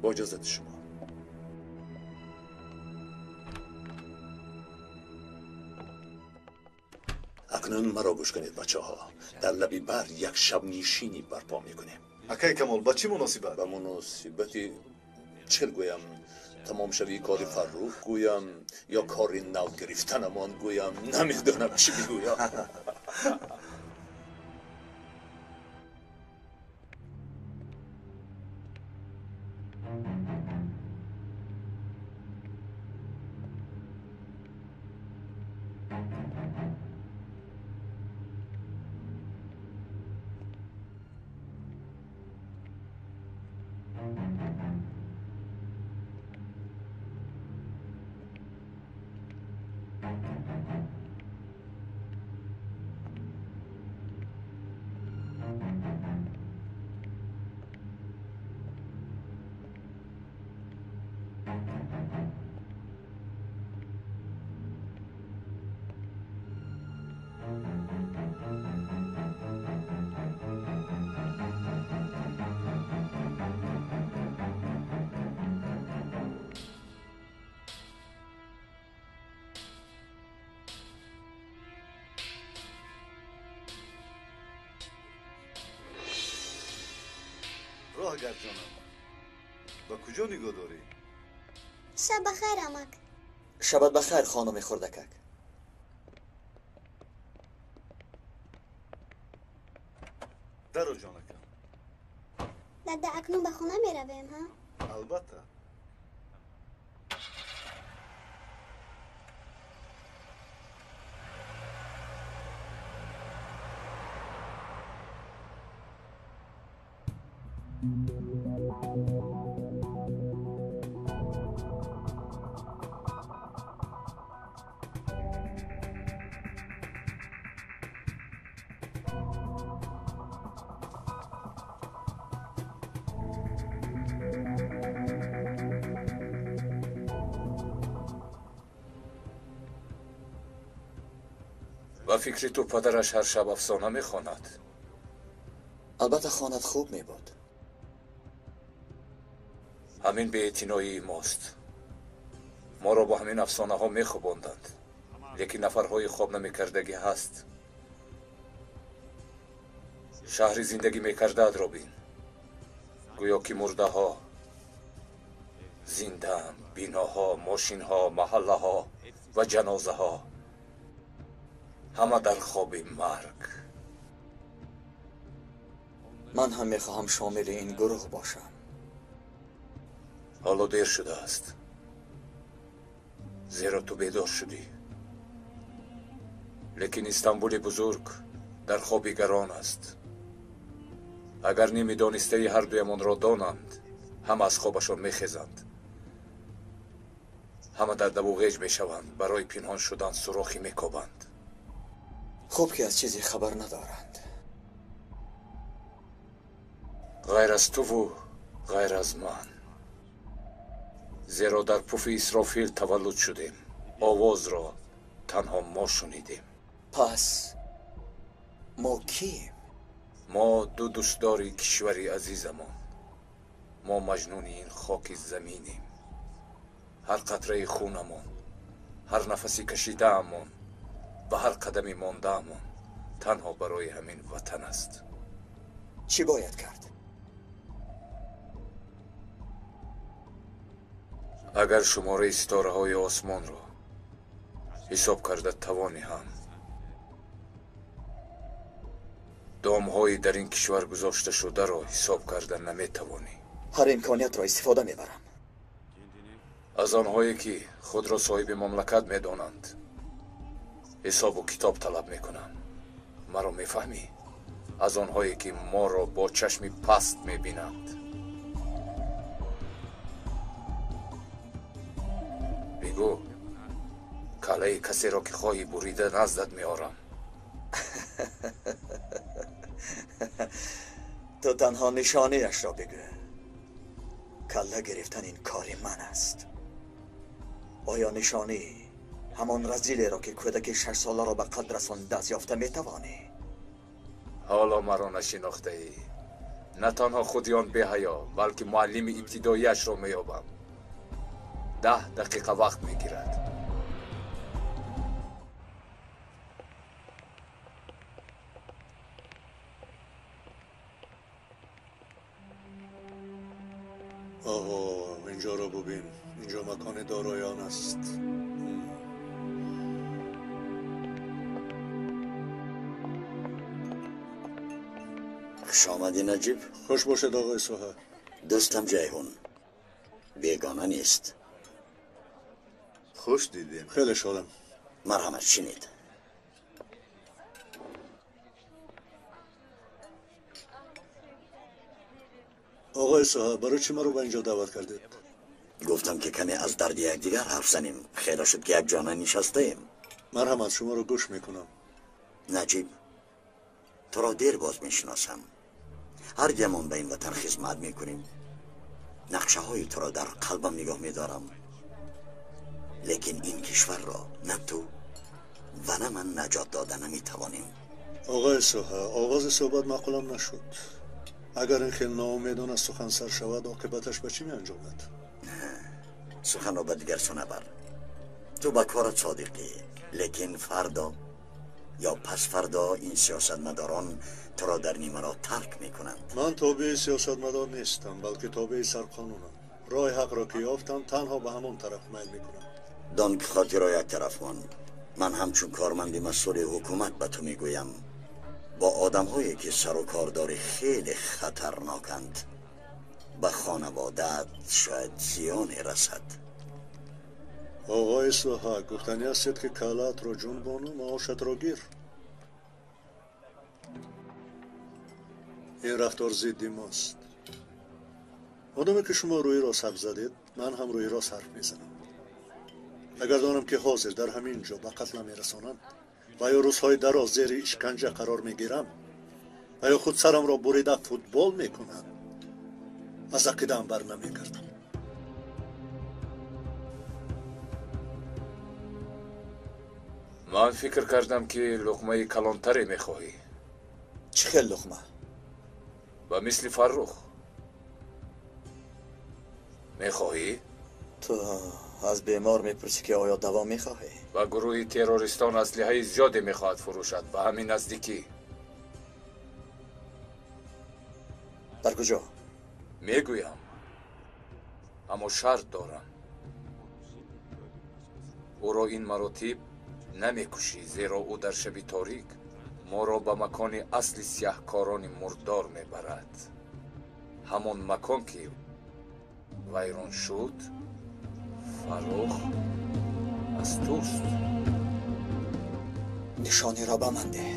Бо иҷозати шумо. Акнун маро гӯш кунед, бачаҳо. Дар лаби баҳр як шабнишинӣ барпо мекунем. Акай Камол, ба чӣ муносибат? Ба муносибати, чӣ гӯям, тамомшавии кори Фаррух гӯям ё кори нав гирифтанамон гӯям, намедонам чӣ бигӯям. Роҳгар ҷонам, ба куҷо нигоҳ дорӣ? Шаб бахайр, амак. Шабат бахайр, хонуми хурдакак. Даро, ҷонакам. Дада, акнун ба хона меравем, ҳа? Албатта. Ба фикри ту, падараш ҳар шаб афсона мехонад? Албатта, хонад, хуб мебуд. Ҳамин беэътиноии мост. Моро бо ҳамин афсонаҳо мехобонданд, лекин нафарҳои хоб намекардагӣ ҳаст. Шаҳри зиндагӣ мекардаатро бин, гӯё ки мурдаҳо зиндаанд. Биноҳо, мошинҳо, маҳаллаҳо ва ҷанозаҳо ҳама дар хоби марг. Ман ҳам мехоҳам шомили ин гурӯҳ бошам. Ҳоло дер шудааст, зеро ту бедор шудӣ. Лекин Истанбули бузург дар хоби гарон аст. Агар немидонистаи ҳардуямонро донанд, ҳама аз хобашон мехезанд, ҳама дар даву ғеҷ мешаванд, барои пинҳон шудан сурохӣ мекобанд. Хуб, ки аз чизе хабар надоранд. Ғайр аз туву ғайр аз ман, зеро дар пуфи Исрофил таваллуд шудем. Овозро танҳо мо шунидем. Пас мо кием? Мо ду дӯстдори кишвари азизамон. Мо маҷнуни ин хоки заминем. Ҳар қатраи хунамон, ҳар нафаси кашидаамон ва ҳар қадами мондаамон танҳо барои ҳамин ватан аст. Чӣ бояд кард? Агар шумораи ситораҳои осмонро ҳисоб карда тавонӣ ҳам, домҳои дар ин кишвар гузошташударо ҳисоб карда наметавонӣ. Ҳар имкониятро истифода мебарам. Аз онҳое ки худро соҳиби мамлакат медонанд ҳисобу китоб талаб мекунам. Маро мефаҳмӣ? Аз онҳое ки моро бо чашми паст мебинанд. Бигӯ, каллаи касеро ки хоҳӣ бурида наздат меорам. Ту танҳо нишонаашро бигӯ. Калла гирифтан ин кори ман аст. Оё нишонӣ ҳамон разилеро ки кӯдаки шашсоларо ба қад расондааст ёфта метавонӣ? Ҳоло маро нашинохтаӣ. На танҳо худи он беҳаё, балки муаллими ибтидоияшро меёбам. 10 дақиқа вақт мегирад. Оҳо, инҷоро бубин. Инҷо макони дороён аст. Хуш омадӣ, Наҷиб. Хуш бошед, оғои Соҳа. Дӯстам Ҷайҳун бегона нест. Хуш дидем. Хеле шодам. Марҳамат, шинед. Оғои Соҳа, барои чӣ маро ба инҷо даъват кардед? Гуфтам ки каме аз дарди якдигар ҳарф занем. Хеле шуд ки якҷона нишастаем. Марҳамат, шуморо гӯш мекунам. Наҷиб, туро дер боз мешиносам. Ҳар дуямон ба ин ватан хизмат мекунем. Нақшаҳои туро дар қалбам нигоҳ медорам. Лекин ин кишварро на ту ва на ман наҷот дода наметавонем. Оғои Соҳа, оғози суҳбат маъқулам нашуд. Агар ин хел ноумедона сухан сар шавад, оқибаташ ба чӣ меанҷомад? Суханро ба дигар су набар. Ту ба корат содиқӣ, лекин фардо ё пасфардо ин сиёсатмадорон туро дар нимаро тарк мекунанд. Ман тобеи сиёсатмадор нестам, балки тобеи сарқонунам. Роҳи ҳақро ки ёфтам, танҳо ба ҳамон тараф майл мекунам. Дон ки хотирро як тараф мон. Ман ҳамчун корманди масъули ҳукумат ба ту мегӯям, бо одамҳое ки сару кор дорӣ хеле хатарноканд. Ба хонаводаат шояд зиёне расад. Оғои Соҳа, гуфтанӣ ҳастед ки каллаатро ҷунбону маошатро гир. Ин рафтор зидди мост. Одаме ки шумо рӯи рост ҳарф задед, ман ҳам рӯи рост ҳарф мезанам. Агар донам ки ҳозир дар ҳамин ҷо ба қатл намерасонанд ва ё рӯзҳои дароз зери ишканҷа қарор мегирам ва ё худ сарамро бурида футбол мекунанд, аз ақидаам бар намегардам. Ман фикр кардам ки луқмаи калонтаре мехоҳӣ. Чӣ хел луқма? Ба мисли Фаррух. Мехоҳӣ? Ту аз бемор мепурсӣ ки оё даво мехоҳӣ? Ба гурӯҳи террористон аслиҳаи зиёде мехоҳад фурӯшад ба ҳамин наздикӣ. Дар куҷо? Мегӯям, аммо шарт дорам. Ӯро ин маротиб намекушӣ, зеро ӯ дар шаби торик моро ба макони асли сиёҳкорони мурдор мебарад. Ҳамон макон ки вайрон шуд, Фаррух аз туст. Нишониро ба ман деҳ.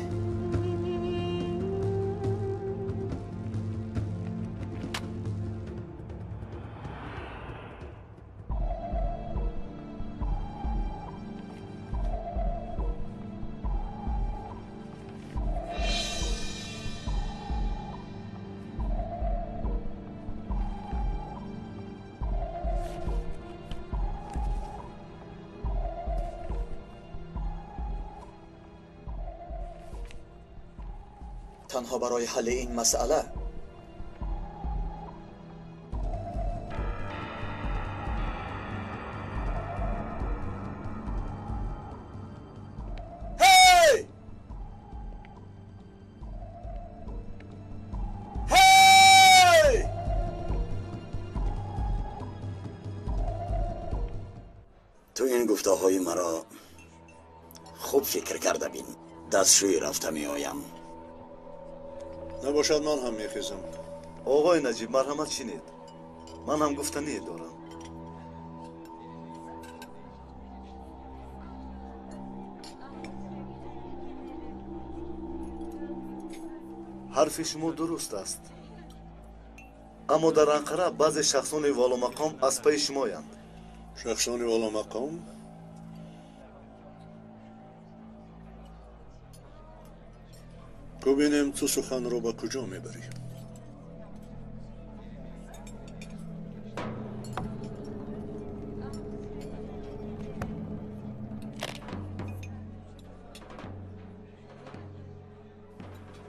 Танҳо барои ҳалли ин масъала гуфтаҳои маро хуб фикр карда бин. Дастшӯй рафта меоям. Набошад, ман ҳам мехезам. Оғои Наҷиб, марҳамат шинед. Ман ҳам гуфтание дорам. Ҳарфи шумо дуруст аст. Аммо дар Анқара баъзе шахсони воломақом аз пайи шумоянд. Шахсони воломақом? Бубинем ту суханро ба куҷо мебарӣ.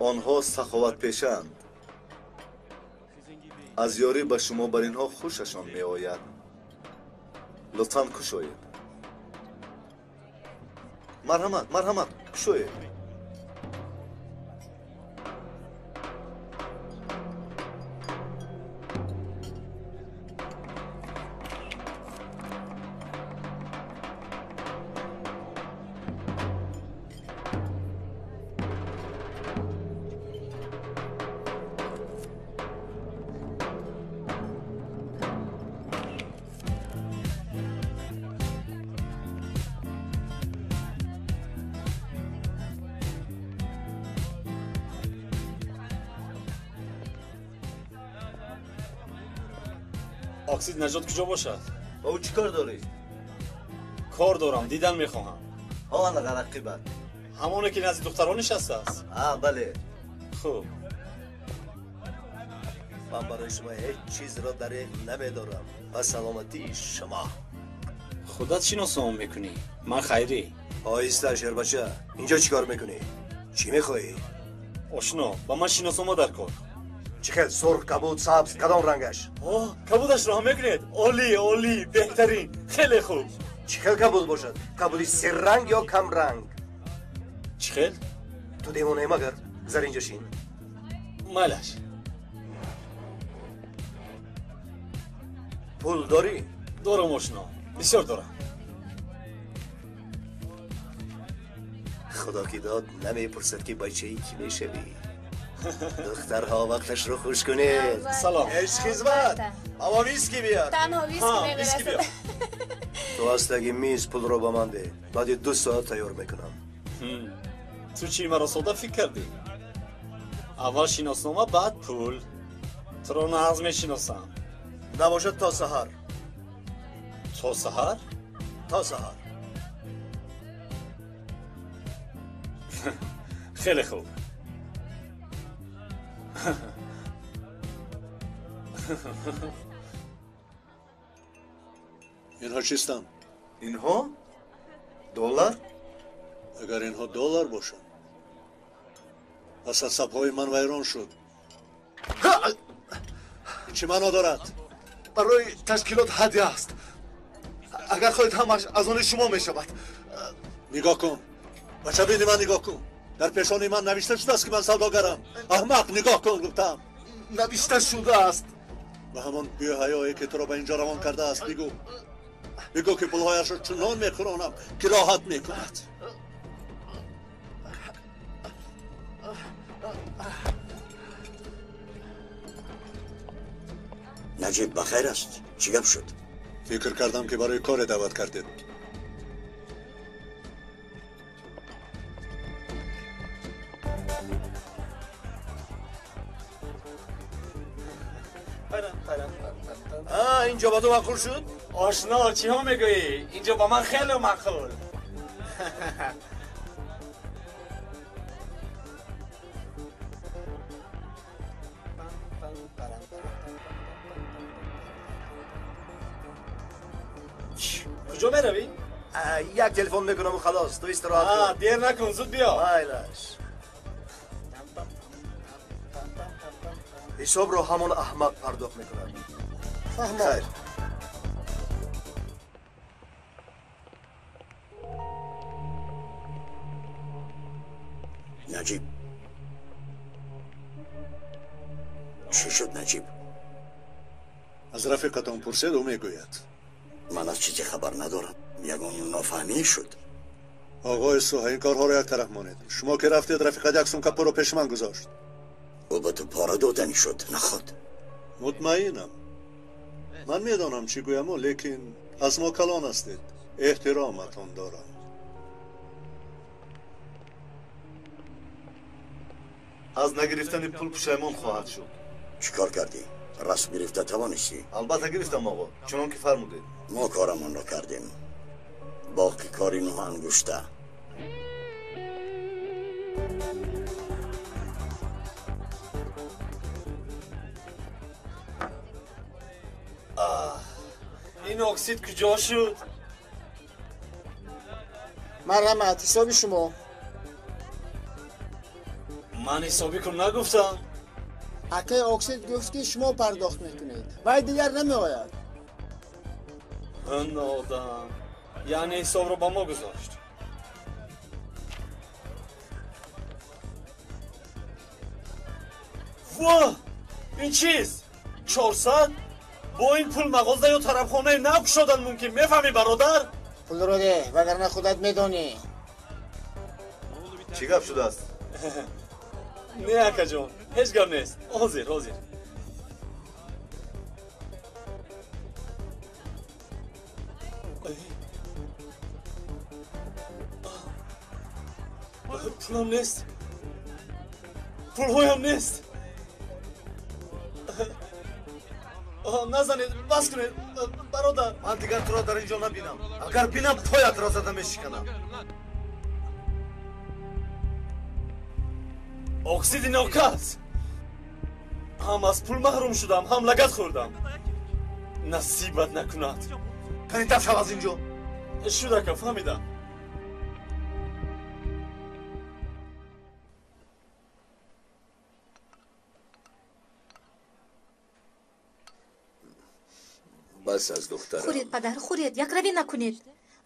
Онҳо саховатпешаанд. Аз ёрӣ ба шумо бар инҳо хушашон меояд. Лутфан кушоед. Марҳамат, марҳамат, кушоед. Оксид наҷот куҷо бошад? Ба ӯ чӣ кор дорӣ? Кор дорам, дидан мехоҳам. Ҳа, рақибат. Ҳамоне ки назди духтарон нишастааст? Ҳа, бале. Хуб. Ман барои шумо ҳеҷ чизро дареғ намедорам. Ба саломатии шумо. Худат шиносоам мекунӣ? Ман Хайрӣ. Оҳиста, шербача. Инҷо чӣ кор мекунӣ? Чӣ мехоҳӣ? Ошно, ба ман шиносома дар кор. Чӣ хел? Сурх, кабуд, сабз, кадом рангаш? О, кабудашро ҳам мекунед? Олӣ, олӣ, беҳтарин, хеле хуб. Чӣ хел кабуд бошад? Кабуди серранг ё камранг? Чӣ хел? Ту девонаи магар? Гузар инҷо шин. Майлаш. Пул дорӣ? Дорам, ошно, бисёр дорам. Худо ки дод, намепурсад ки бачаи кӣ мешавӣ. Духтарҳо вақташро хуш кунед. Салом. Ҳеҷ хизмат. Ама виски биёр. Танҳо виски мемерасад. Ту аз таги миз пулро ба ман деҳ. Баъди 2 соат тайёр мекунам. Ту чӣ маро сода фикр кардӣ? Аввал шиноснома, баъд пул. Туро нағз мешиносам. Набошад то саҳар. То саҳар? То саҳар. Хеле хуб. Инҳо чистанд? Инҳо? Доллар? Агар инҳо доллар бошанд, пас асабҳои ман вайрон шуд. Ин чӣ маъно дорад? Барои ташкилот ҳадя аст. Агар хоҳед ҳамаш аз они шумо мешавад. Нигоҳ кун. Ба чабини ман нигоҳ кун. Дар пешони ман навишта шудааст ки ман савдогарам. Аҳмақ, нигоҳ кун, гуфтам. Навишта шудааст. Ба ҳамон беҳаёе ки туро ба инҷо равон кардааст бигӯ. Бигӯ ки пулҳояшро чунон мехӯронам ки роҳат мекунад. Наҷиб, ба хайр аст? Чӣ гап шуд? Фикр кардам ки барои коре даъват кардед. Инҷо ба ту маъқул шуд? Ошно, чиҳо мегӯӣ? Инҷо ба ман хеле маъқул. Куҷо меравӣ? Як телефон мекунаму халос, ту истироҳат кун. Дер накун, зуд биё. Майлаш. Ҳисобро ҳамон аҳмақ пардохт мекунад. Хайр. Наҷиб. Чӣ шуд, Наҷиб? Аз рафиқатон пурсед, ӯ мегӯяд. Ман аз чизе хабар надорам. Ягон нофаҳмӣ шуд. Оғои Суҳа, ин корҳоро як тараф монед. Шумо ки рафтед, рафиқат як сумка пулро пеши ман гузошт. Ӯ ба ту пора додани шуд, наход. Мутмаинам. Ман медонам чӣ гӯяму, лекин аз мо калон ҳастед. Эҳтироматон дорам. Аз нагирифтани пул пушаймон хоҳад шуд. Чӣ кор кардӣ? Расм гирифта тавонистӣ? Албатта гирифтам, оғо, чунон ки фармудед. Мо корамонро кардем. Боқи кори нӯҳ ангушта. Ин оксид куҷо шуд? Марҳамат, ҳисоби шумо. Ман ҳисобӣ кун нагуфтам. Акаи оксид гуфт, ки шумо пардохт мекунед. Вай дигар намеояд. Ин одам яъне ҳисобро ба мо гузошт. Воҳ, ин чист? 400? Бо ин пул мағоза ё тарабхонаи нав кушодан мумкин, мефаҳмӣ, бародар? Пулро деҳ, вагарна худат медонӣ. Чӣ гап шудааст? Не, акаҷон, ҳеҷ гап нест. Ҳозир, ҳозир. Пулам нест, пулҳоям нест. Назанед, бас кунед, бародар. Ман дигар туро дар ин ҷо набинам. Агар бинам, поятро зада мешиканам. Оксиди нокас. Ҳам аз пул маҳрум шудам, ҳам лагат хӯрдам. Насибат накунад. Канитар шав аз ин ҷо. Шуд, ака, фаҳмидам. Бас аз духтарам. Хӯред, падар, хӯред, якравӣ накунед.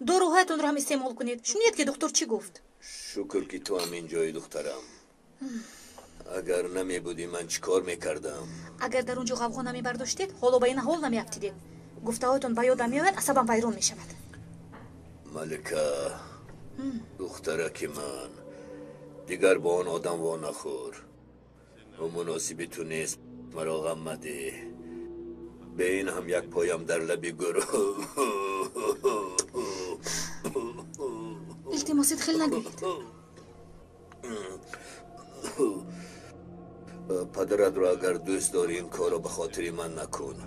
Доруҳоятонро ҳам истеъмол кунед. Шунид, ки духтур чӣ гуфт? Шукр, ки ту ҳам инҷои, духтарам. Агар намебудӣ, ман чӣ кор мекардам? Агар дар он ҷо ғавғо намебардоштед, ҳоло ба ин аҳвол намеафтидед. Гуфтаҳоятон ба ёдам меояд, асабам вайрон мешавад. Малика, духтараки ман, дигар бо он одам во нахӯр. Ӯ муносиби ту нест, маро ғам мадеҳ. Бе ин ҳам як поям дар лаби гӯр. Илтимосит, хел нагӯед. Падаратро агар дӯст дорӣ, ин корро ба хотири ман накун.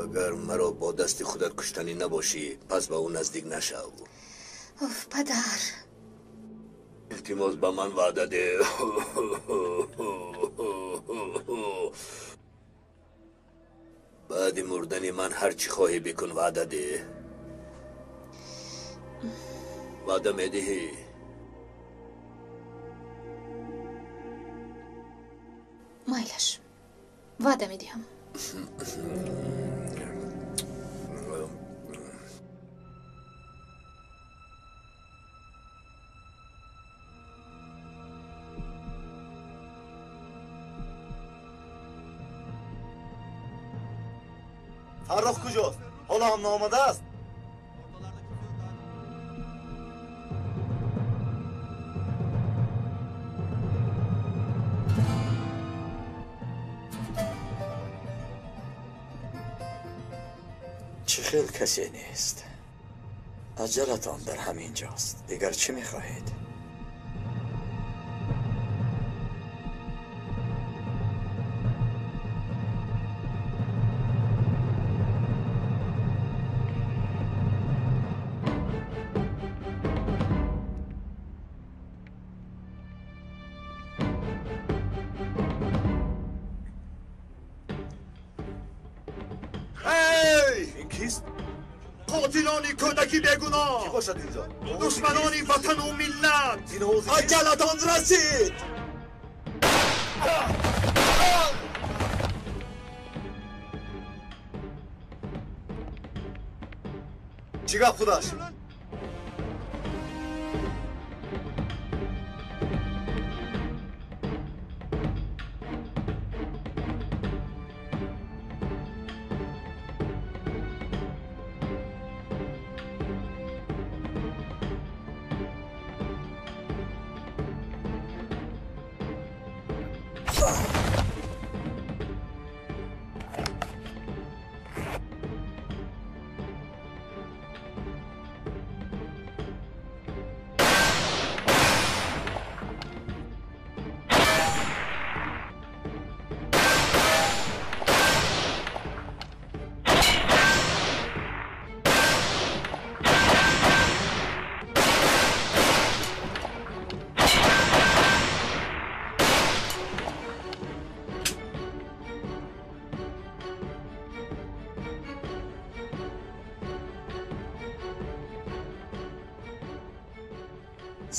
Агар маро бо дасти худат куштанӣ набошӣ, пас ба ӯ наздик нашав. Оф, падар. Илтимос, ба ман ваъда деҳ. Баъди мурдани ман ҳар чӣ хоҳӣ бикун, ваъда деҳ. Ваъда медиҳӣ? Майлаш, ваъда медиҳам. Фаррух куҷост? Ҳоло ҳам наомадааст? Чӣ хел касе нест. Аҷалатон дар ҳамин ҷост. Дигар чӣ мехоҳед? Қотилони кӯдаки бегуноҳ, Кӣ бошад инҷо? Душманони ватану миллат, аҷалатон расид. Чӣ гап худаш?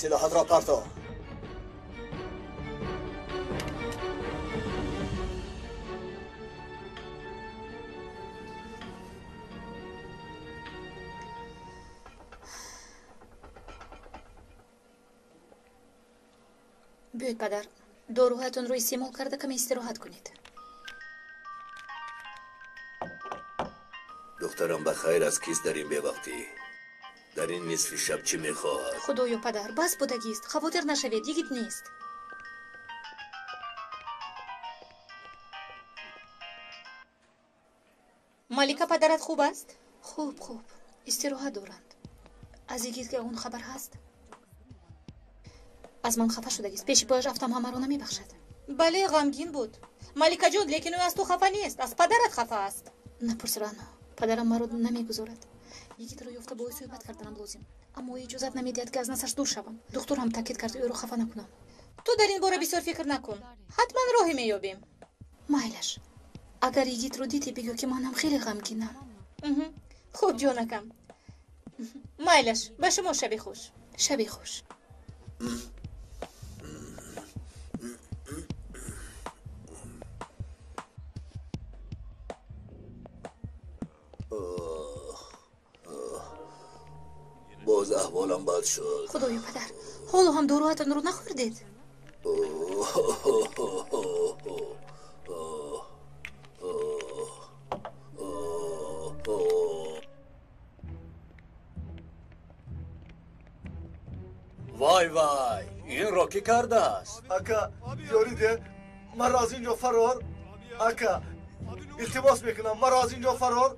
Силоҳатро парто. Биёед, падар, доруҳоятонро истеъмол карда каме истироҳат кунед. Духтарам, ба хайр аст? Кист дар ин бевақтӣ, дар ин нисфи шаб чӣ мехоҳад? Худоё, падар, бас будагист, хавотир нашавед, йигит нест. Малика, падарат хуб аст? Хуб, хуб, истироҳат доранд. Аз йигит ягон хабар ҳаст? Аз ман хафа шудагист, пеши пояш афтам ҳамаро намебахшад. Бале, ғамгин буд, Маликаҷон, лекин ӯ аз ту хафа нест, аз падарат хафа аст. Напурс, Рано, падарам маро намегузорад. Йигитро ёфта бо ӯ суҳбат карданам лозим, аммо ӯ иҷозат намедиҳад, ки аз насаш дур шавам. Духтур ҳам таъкид кард, ӯро хафа накунам. Ту дар ин бора бисёр фикр накун, ҳатман роҳе меёбем. Майлаш, агар йигитро дидӣ, бигӯ, ки манам хеле ғамгинам. Хуб, ҷонакам, майлаш, ба шумо шаби хуш. Шаби хуш. Боз аҳволам бад шуд. Худоё, падар, ҳоло ҳам доруҳатонро нахӯрдед? Вай, вай, инро кӣ кардааст? Ака, ёрӣ деҳ, маро аз ин ҷо фарор. Ака, илтимос мекунам, маро аз ин ҷо фарор.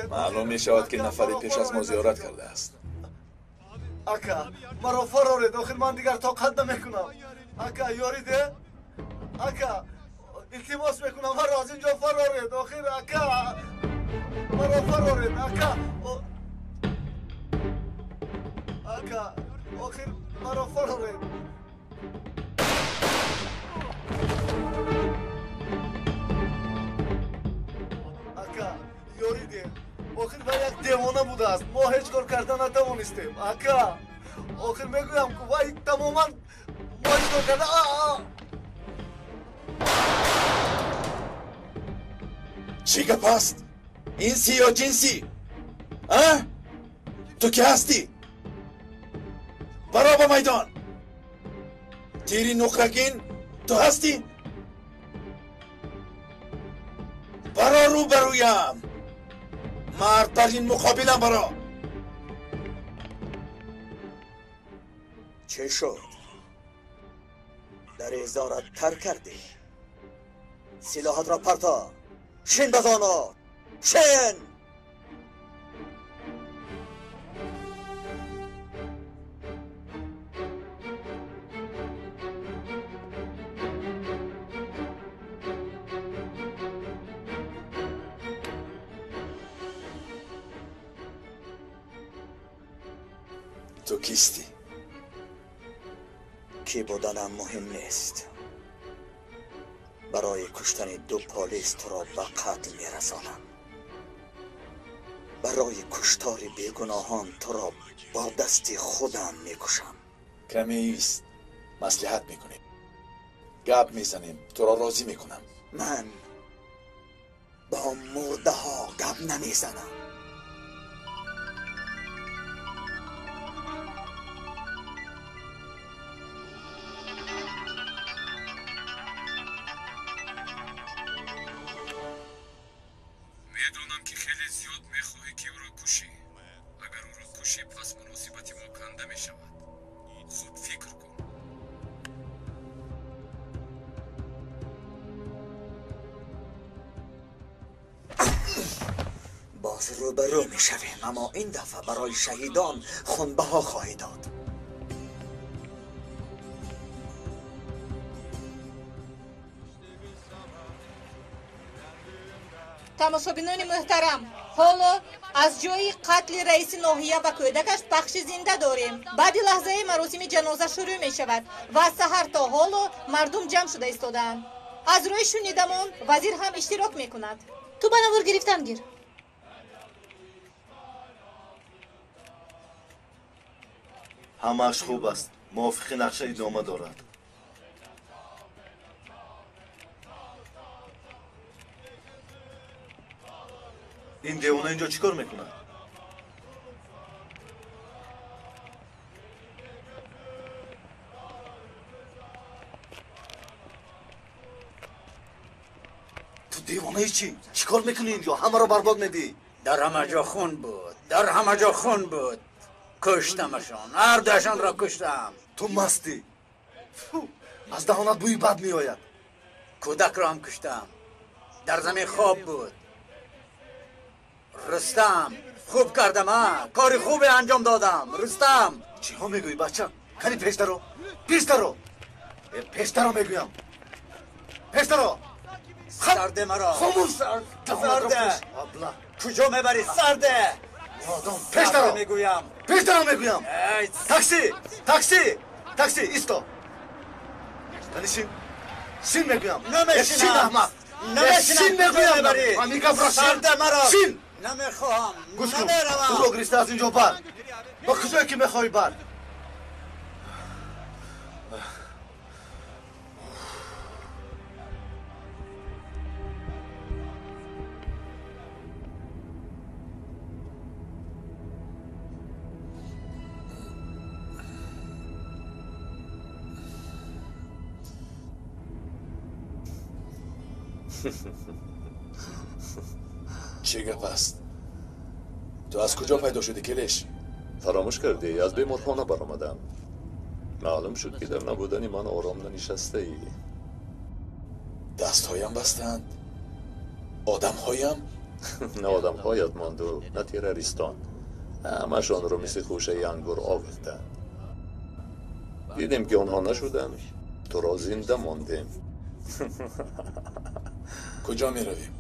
Маълум мешавад, ки нафаре пеш аз мо зиёрат кардааст. Ака, маро фароред, охир ман дигар тоқат намекунам. Ака, ёрӣ деҳ. Ака, илтимос мекунам, маро аз ин ҷо фароред. Охир, ака, маро фароред. Ака, ака, охир маро фароред. Ака, ёрӣ деҳ, охир вай як девона будааст, мо ҳеҷ кор карда натавонистем. Ака, охир мегӯям, ку вай тамоман мо ҳеҷ кор карда. Чӣ гап аст? Инсӣ ё ҷинсӣ? А, ту кӣ ҳастӣ? Баро ба майдон! Тири нуқрагин ту ҳастӣ? Баро рӯбарӯям! Мард бар ин муқобилам баро! Чӣ шуд? Дар изорат тар кардӣ? Силоҳатро парто! Шин ба зону! Шин! Ту кистӣ? Кӣ буданам муҳим нест. Барои куштани ду полис туро ба қатл мерасонам. Барои куштори бегуноҳон туро бо дасти худам мекушам. Каме ист, маслиҳат мекунем, гап мезанем, туро розӣ мекунам. Ман бо мурдаҳо гап намезанам. Медонам, ки хеле зиёд мехоҳӣ, ки ӯро кушӣ. Агар ӯро кушӣ, пас муносибати мо канда мешавад. Хуб фикр кун. Боз рӯбарӯ мешавем, аммо ин дафъа барои шаҳидон хунбаҳо хоҳӣ дод. Тамошобинони муҳтарам, ҳоло аз ҷои қатли раиси ноҳия ва кӯдакаш пахши зинда дорем. Баъди лаҳзаи маросими ҷаноза шурӯъ мешавад ва аз саҳар то ҳоло мардум ҷамъ шуда истодаанд. Аз рӯи шунидамон вазир ҳам иштирок мекунад. Ту ба навор гирифтан гир. Ҳамааш хуб аст, мувофиқи нақша идома дорад. Ин девона инҷо чӣ кор мекунад? Ту девонаи чӣ? Чӣ кор мекунӣ инҷо? Ҳамаро барбод медиҳӣ. Дар ҳама ҷо хун буд, дар ҳама ҷо хун буд. Куштамашон, ҳар дуяшонро куштам. Ту мастӣ. Аз даҳонат бӯи бад меояд. Кӯдакро ҳам куштам. Дар замин хоб буд. Рустам, хуб кардам, а? Кори хубе анҷом додам. Рустам. Чиҳо мегӯӣ, бача? Кани пешдаро, пешдаро, пешдаро мегӯям, пешдаро. Сарде маро. Хомӯш. Сарде. Куҷо мебарӣ? Сарде. Одам, пешдаро мегӯям, пешдаро мегӯям. Такси, такси, такси, исто. Кани шин, шин мегӯям. Намешинам. Шин, аҳмақ. Намешинам. Шин мегӯям. Ҳамин сарде маро. Шин. Намехоҳам. Гӯш кун, намеравам. Ӯро гирифта аз инҷо бар. Ба куҷое ки мехоҳӣ бар. Чӣ гап аст? Ту аз куҷо пайдо шудӣ, Келеш? Фаромӯш кардӣ, аз беморхона баромадам. Маълум шуд, ки дар набудани ман ором нанишастаӣ. Дастҳоям бастанд, одамҳоям. На одамҳоят монду, на террористон. Ҳамашонро мисли хӯшаи ангур овехтанд. Дидем, ки онҳо нашуданд, туро зинда мондем. Куҷо меравем?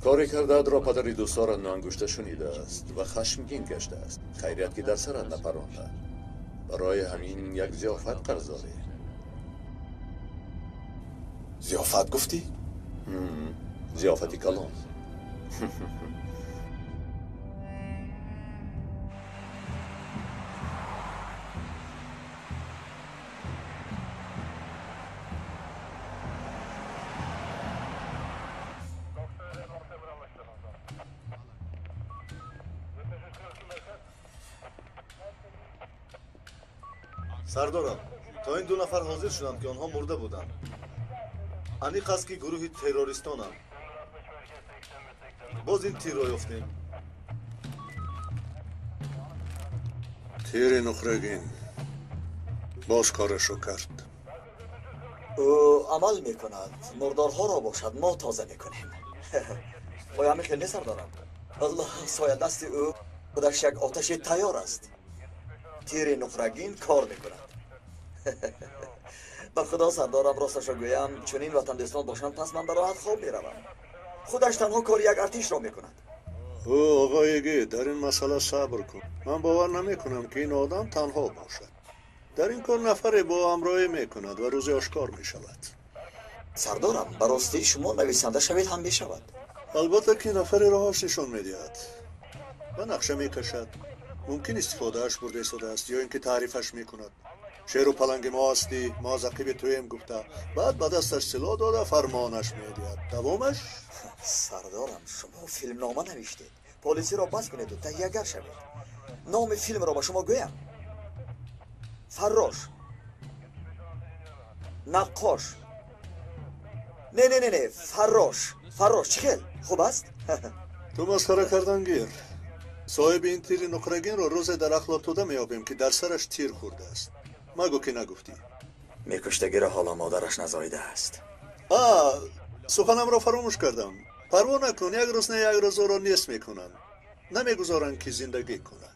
Коре кардаатро падари дӯстдорат ноангушта шунидааст ва хашмгин гаштааст. Хайрият, ки дар сарат напаронда. Барои ҳамин як зиёфат қарз дорӣ. Зиёфат гуфтӣ? Зиёфати калон. Сардорам, то ин ду нафар ҳозир шуданд, ки онҳо мурда буданд. Аниқ аст, ки гурӯҳи террористонанд. Боз ин тирро ёфтем. Тири нуқрагин боз корашро кард. Ӯ амал мекунад, мурдорҳоро бошад мо тоза мекунем. Оё ҳамин хел не, сардорам? Аллоҳ, соядасти ӯ худаш як оташи тайёр аст. Тири нуқрагин кор мекунад. Ба худо, сардорам, росташро гӯям, чунин ватандӯстон бошанд, пас ман ба роҳат хоб меравам. Худаш танҳо кори як артишро мекунад. Ӯ, оғои ги, дар ин масъала сабр кун. Ман бовар намекунам, ки ин одам танҳо бошад. Дар ин кор нафаре бо ҳамроҳӣ мекунад ва рӯзе ошкор мешавад. Сардорам, ба ростӣ шумо нависанда шавед ҳам мешавад. Албатта, ки нафаре роҳаш нишон медиҳад ва нақша мекашад. Мумкин истифодааш бурда истодааст ё ин ки таърифаш мекунад. Шеру паланги мо ҳастӣ, мо аз ақиби туем гуфта, баъд ба дасташ силоҳ дода фармонаш медиҳад. Давомаш? Сардорам, шумо филмнома навиштед. Полисиро бас кунеду таҳиягар шавед. Номи филмро ба шумо гӯям. Фаррош, наққош. Не, не, не, не, фаррош, фаррош. Чӣ хел? Хуб аст? Ту масхара кардан гир. Соҳиби ин тири нуқрагинро рӯзе дар ахлоттуда меёбем, ки дар сараш тир хӯрдааст. Магӯ, ки нагуфтӣ. Мекуштагиро ҳоло модараш назоидааст. А, суханамро фаромӯш кардам. Парво накун, як рӯз не як рӯз ӯро нест мекунанд. Намегузоранд, ки зиндагӣ кунад.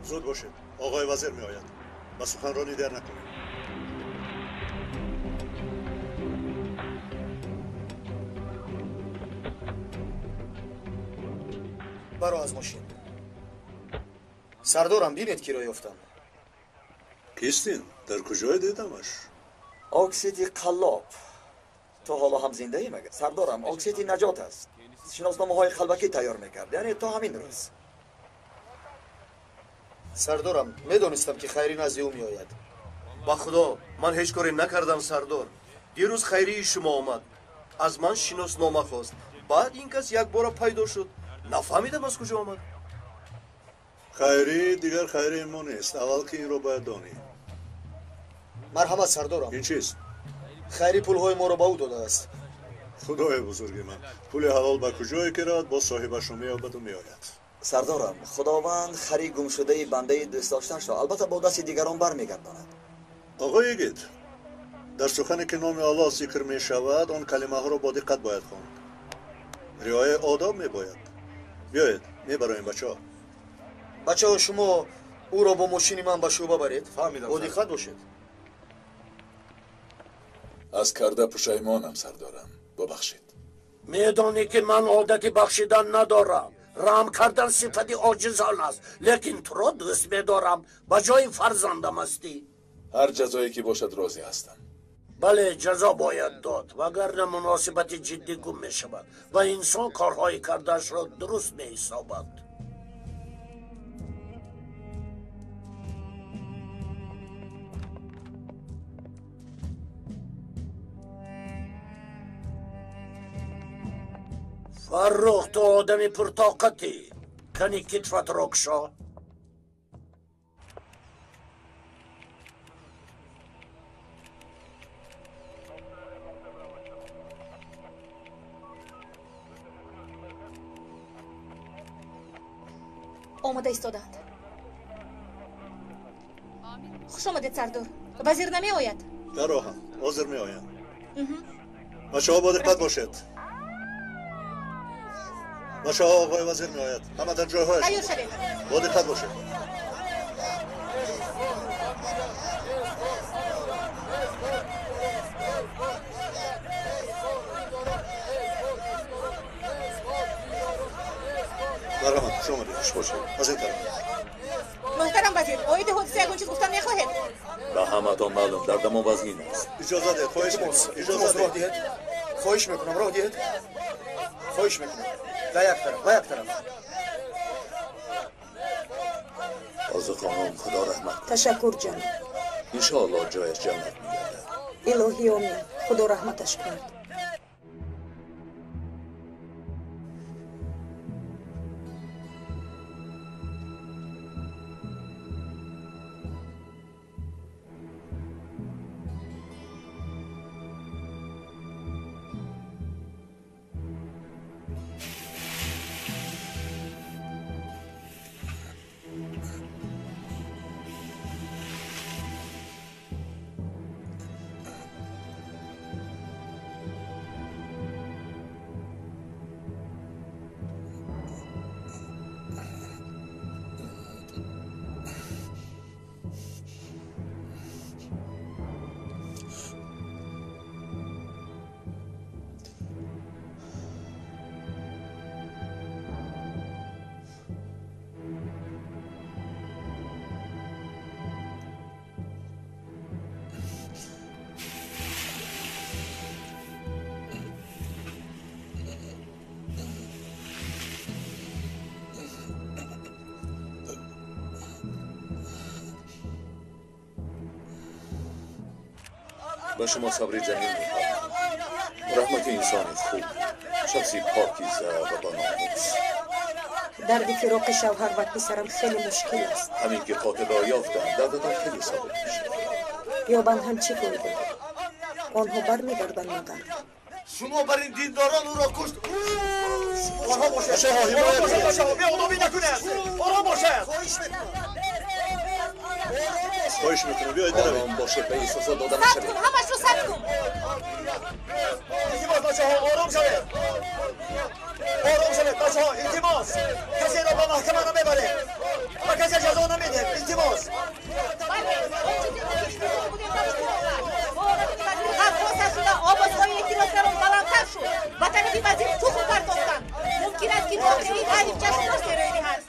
Зуд бошед, оғои вазир меояд. Ба суханронӣ дер накунед. Баро аз мошин. Сардорам, бинед киро ёфтам. Кистин? Дар куҷое дидамаш? Оксиди қаллоб. То ҳоло ҳам зиндаӣ магар? Сардорам, оксиди наҷот аст. Шиносномаҳои қалбакӣ тайёр мекард, яъне то ҳамин рӯз. Сардорам, медонистам ки Хайрӣ назди ӯ меояд. Ба худо, ман ҳеҷ коре накардам, сардор. Дирӯз Хайрии шумо омад. Аз ман шиноснома хост. Баъд ин кас якбора пайдо шуд. Нафаҳмидам аз куҷо омад. Хайрӣ дигар Хайрии мо нест. Аввал ки инро бояд донӣ. Марҳамат, сардорам. Ин чист? Хайрӣ пулҳои моро ба ӯ додааст. Худои бузурги ман, пули ҳалол ба куҷое ки равад, боз соҳибашро меёбаду меояд. Сардорам, худованд хари гумшудаи бандаи дӯстдоштаашро албатта бо дасти дигарон бармегардонад. Оғои йигит, дар сухане ки номи Аллоҳ зикр мешавад, он калимаҳоро бо диққат бояд хонд. Риояи одоб мебояд. Биёед, мебароем, бачаҳо. Бачаҳо, шумо ӯро бо мошини ман ба шӯъба баред. Фаҳмидам. Бо диққат бошед. Аз карда пушаймонам, сардорам. Бубахшед. Медонӣ ки ман одати бахшидан надорам. Раҳм кардан сифати оҷизон аст, лекин туро дӯст медорам. Ба ҷои фарзандам ҳастӣ. Ҳар ҷазое ки бошад розӣ ҳастам. Бале, ҷазо бояд дод, вагарна муносибати ҷиддӣ гум мешавад ва инсон корҳои кардаашро дуруст меҳисобад. Фаррух, ту одами пуртоқатӣ. Кани китфатро кушо. Омада истоданд. Хуш омадед, сардор. Вазир намеояд? Дар роҳам, ҳозир меоянд. Бачаҳо, бо диққат бошед. Бачаҳо, оғои вазир меояд. Ҳама дар ҷойҳояшон. Тайёр шавед. Бо диққат бошед. Марҳамат, хуш омадед. Хуш бошед. Аз ин тараф. Муҳтарам вазир, оиди ҳодиса ягон чиз гуфтан мехоҳед? Ба ҳаматон маълум, дардамон вазнин аст. Иҷоза диҳед, хоҳиш мекунам. Иҷоза роҳ диҳед. Хоҳиш мекунам, роҳ диҳед. Хоҳиш мекунам. Ба як тараф, ба як тараф. Орзу хонум, худо раҳмат кунад. Ташаккур, ҷаноб. Иншоаллоҳ ҷояш ҷаннат мегардад. Илоҳӣ омин. Худо раҳматаш кунад. Ба шумо сабри ҷамил мехоҳам. Раҳмати инсони хуб, шахси покиза ва бономус. Дарди фироқи шавҳар ва писарам хеле мушкил аст. Ҳамин ки қотилро ёфтанд, дардатон хеле сабук мешавад. Ёбанд ҳам чӣ фоида? Онҳо бармегарданд магар? Шумо бар ин диндорон ӯро кушт. Ором бошед. Ором бошед, бачаҳо, беодобӣ накунед. Ором бошед. Хоҳиш мекунам. Хоҳиш мекунам, биёед даравед. Ором бошед, ба эҳсосот дода Сабт нашавед. кун, ҳамашро сабт кун. Илтимос, бачаҳо, ором шавед. Ором шавед, бачаҳо, илтимос. Касеро ба маҳкама намебаред. Ба касе ҷазо намедиҳед. медиҳем, илтимос. Овозҳои эътирозгарон баландтар шуд. Ба тарафи вазир тухм партофтанд. Мумкин аст, ки воқеаи ғайриҷашннок рӯй диҳад.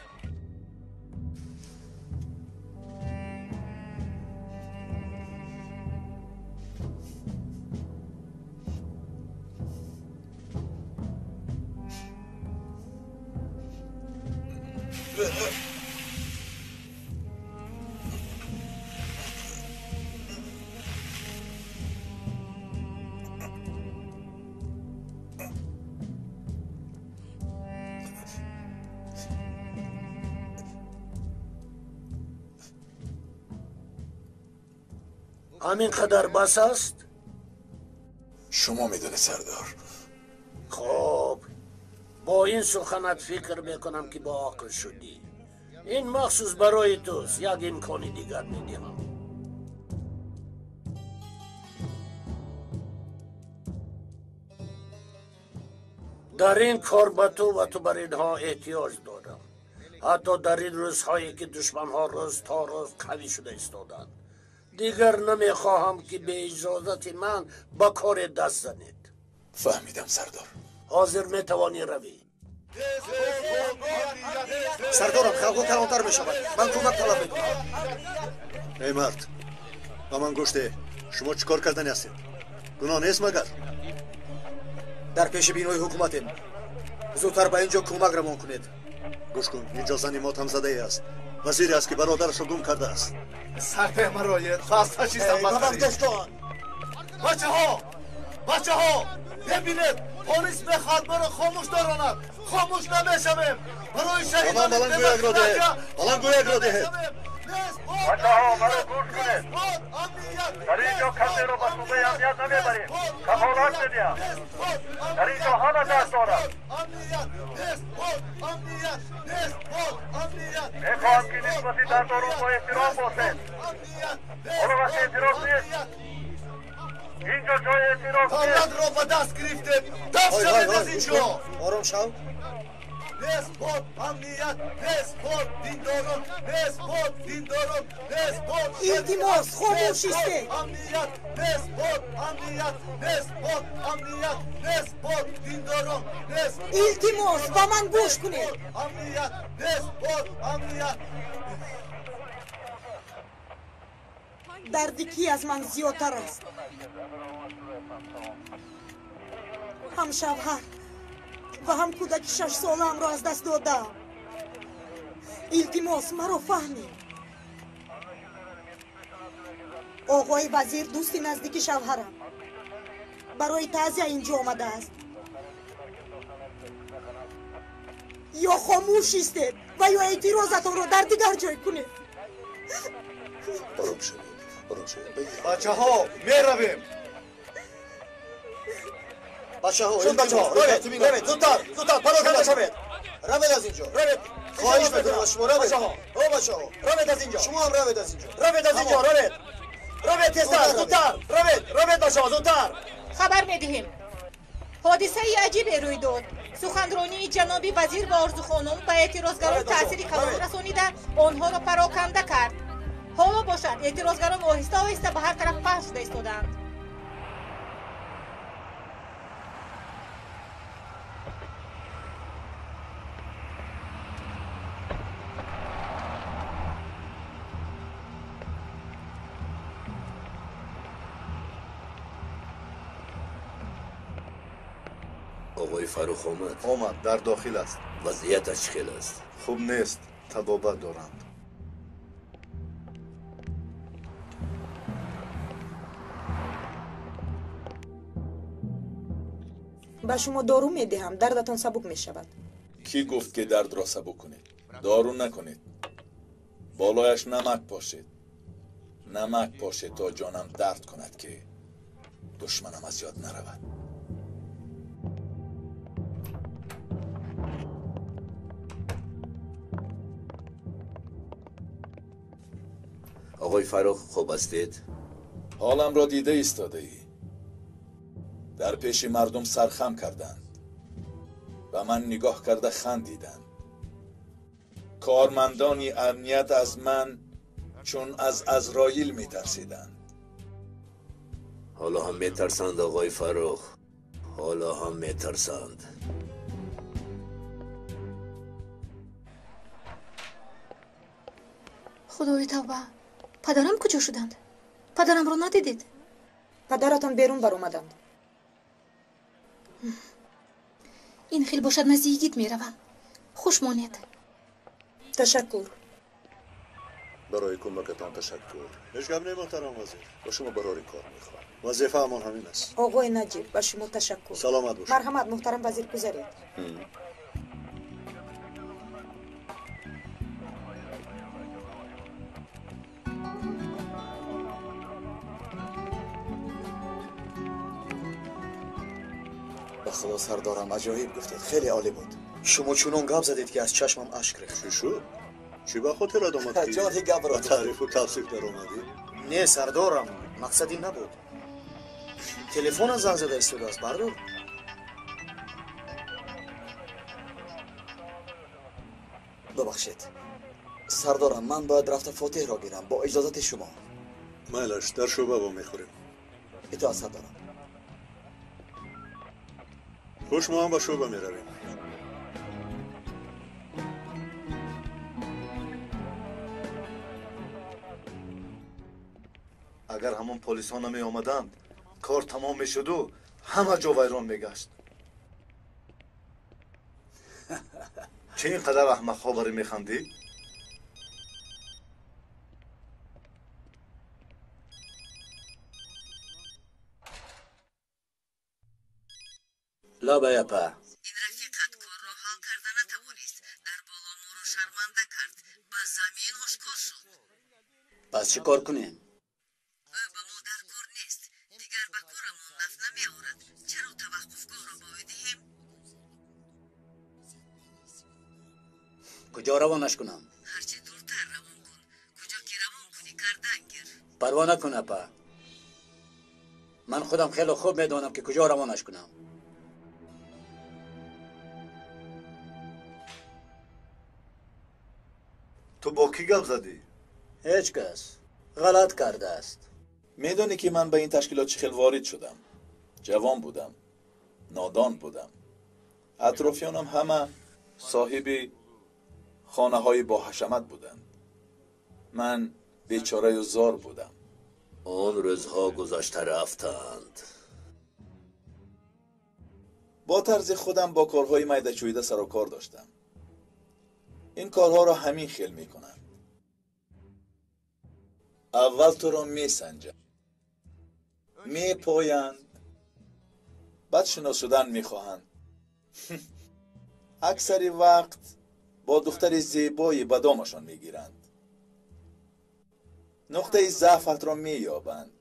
Ҳамин қадар бас аст? Шумо медонед, сардор. Хоб, бо ин суханат фикр мекунам, ки бо ақл шудӣ. Ин махсус барои туст, як имкони дигар медиҳам. Дар ин кор ба ту ва ту бар инҳо эҳтиёҷ дорам. Ҳатто дар ин рӯзҳое, ки душманҳо рӯз то рӯз қавӣ шуда истоданд. Дигар намехоҳам, ки бе иҷозати ман ба коре даст занед. Фаҳмидам, сардор. Ҳозир метавонӣ равӣ. Сардорам, халқо калонтар мешавад. Ман кӯмак талаб мекунам. Эй мард, ба ман гӯш деҳ. Шумо чӣ кор кардани ҳастед? Гуноҳ нест магар? Дар пеши бинои ҳукуматем. Зудтар ба ин ҷо кӯмак равон кунед. Гӯш кун, ин ҷо зани мотамзадае аст. Вазире аст, ки бародарашро гум кардааст. Сарпе мароед, аз фашизм бадтар. Бачаҳо, бачаҳо, бибинед, полис мехоҳад маро хомӯш доронад. Хомӯш намешавем. Барои шаҳидони демократия баландгӯякро диҳед. Бачаҳо, маро гӯш кунед. Дар ин ҷо касеро ба шӯъбаи амният намебарем. Кафолат медиҳам. Дар ин ҷо ҳама даст дорад. Мехоҳам, ки нисбати дардорон бо эҳтиром бошед. Ҳоло вақти эътироз нест. Ин ҷо ҷои эътироз нест. Давлатро ба даст гирифтем. Дафт шавед аз ин ҷо. Ором шав. Нест бод амният, нест бод диндорон, нест бод диндорон, нест бод. Илтимос, хомӯш истед. Амният, нест бод амният, нест бод амният, нест бод диндорон, нест. Илтимос, ба ман гӯш кунед. Амният, нест бод амният. Дарди кӣ аз ман зиёдтар аст? Ҳам шавҳар ва ҳам кӯдаки шашсолаамро аз даст додаам. Илтимос, маро фаҳмед. Оғои вазир дӯсти наздики шавҳарам барои таъзия ин ҷо омадааст. Ё хомӯш истед ва ё эътирозатонро дар дигар ҷой кунед. Ором шавед, ором шавед. Бачаҳо, меравем. Бачаҳо, бачаҳо, равед, равед, зудтар, зудтар, пароканда шавед. Равед аз ин ҷо, равед. Хоҳиш мекунам аз шумо, равед. О, бачаҳо, равед аз ин ҷо. Шумо ҳам равед аз ин ҷо. Равед аз ин ҷо, равед. Равед тезтар, зудтар, равед, равед бачаҳо, зудтар. Хабар медиҳем. Ҳодисаи аҷибе рӯй дод. Суханронии ҷаноби вазир ва Орзухонум ба эътирозгарон таъсири калон расонида, онҳоро пароканда кард. Ҳоло бошад, эътирозгарон оҳиста оҳиста ба ҳар тараф паҳн шуда истодаанд. Оғои Фаррух омад? Омад, дар дохил аст. Вазъияташ чӣ хел аст? Хуб нест, табобат доранд. Ба шумо дору медиҳам, дардатон сабук мешавад. Кӣ гуфт, ки дардро сабук кунед? Дору накунед. Болояш намак пошед. Намак пошед, то ҷонам дард кунад, ки душманам аз ёд наравад. Оғои Фаррух, хуб ҳастед? Ҳоламро дида истодаӣ. Дар пеши мардум сархам карданд. Ба ман нигоҳ карда хандиданд. Кормандони амният аз ман чун аз Азроил метарсиданд. Ҳоло ҳам метарсанд, оғои Фаррух. Ҳоло ҳам метарсанд. Худои тавба, падарам куҷо шуданд? Падарамро надидед? Падаратон берун баромаданд. Ин хел бошад, назди йигит меравам. Хуш монед. Ташаккур. Барои кӯмакатон ташаккур. Ҳеҷ гап не, муҳтарам вазир. Ба шумо барори кор мехоҳам. Вазифаамон ҳамин аст. Оғои Наҷиб, ба шумо ташаккур. Саломат бошед. Марҳамат, муҳтарам вазир, гузаред. Ба худо сардорам, аҷоиб гуфтед, хеле олӣ буд. Шумо чунон гап задед, ки аз чашмам ашк рехт. Чӣ шуд? Чӣ ба хотират омад, ки ҷони гапро ба таърифу тавсиф даромадӣ? Не, сардорам, мақсад ин набуд. Телефонам занг зада истодааст, бардор. Бубахшед сардорам, ман бояд рафта Фотиҳро гирам, бо иҷозати шумо. Майлаш, дар шӯъба вомехӯрем. Итоат, сардорам. Хуш, мо ҳам ба шӯъба меравем. Агар ҳамон полисҳо намеомаданд, кор тамом мешуду ҳама ҷо вайрон мегашт. Чӣ ин қадар аҳмақҳо барӣ механдӣ? Лабай, апа. Ин рафиқат корро ҳал карда натавонист. Дар боло моро шарманда кард. Ба замин ошкор шуд. Пас чӣ кор кунем? Ӯ ба мо дар кор нест. Дигар ба корамон наф намеорад. Чаро таваққуфгоҳро ба ӯ диҳем? Куҷо равонаш кунам? Ҳарчи дуртар равон кун. Куҷо ки равон кунӣ, кардан гир. Парво накун, апа. Ман худам хеле хуб медонам, ки куҷо равонаш кунам. Ту бо кӣ гап задӣ? Ҳеҷ кас. Ғалат кардааст. Медонӣ, ки ман ба ин ташкилот чӣ хел ворид шудам? Ҷавон будам, нодон будам. Атрофиёнам ҳама соҳиби хонаҳои боҳашамат буданд. Ман бечораю зор будам. Он рӯзҳо гузашта рафтанд. Бо тарзи худам бо корҳои майдачӯида сару кор доштам. Ин корҳоро ҳамин хел мекунанд. Аввал туро месанҷанд, мепоянд, баъд шинос шудан мехоҳанд. Аксари вақт бо духтари зебои ба домашон мегиранд. Нуқтаи заъфатро меёбанд.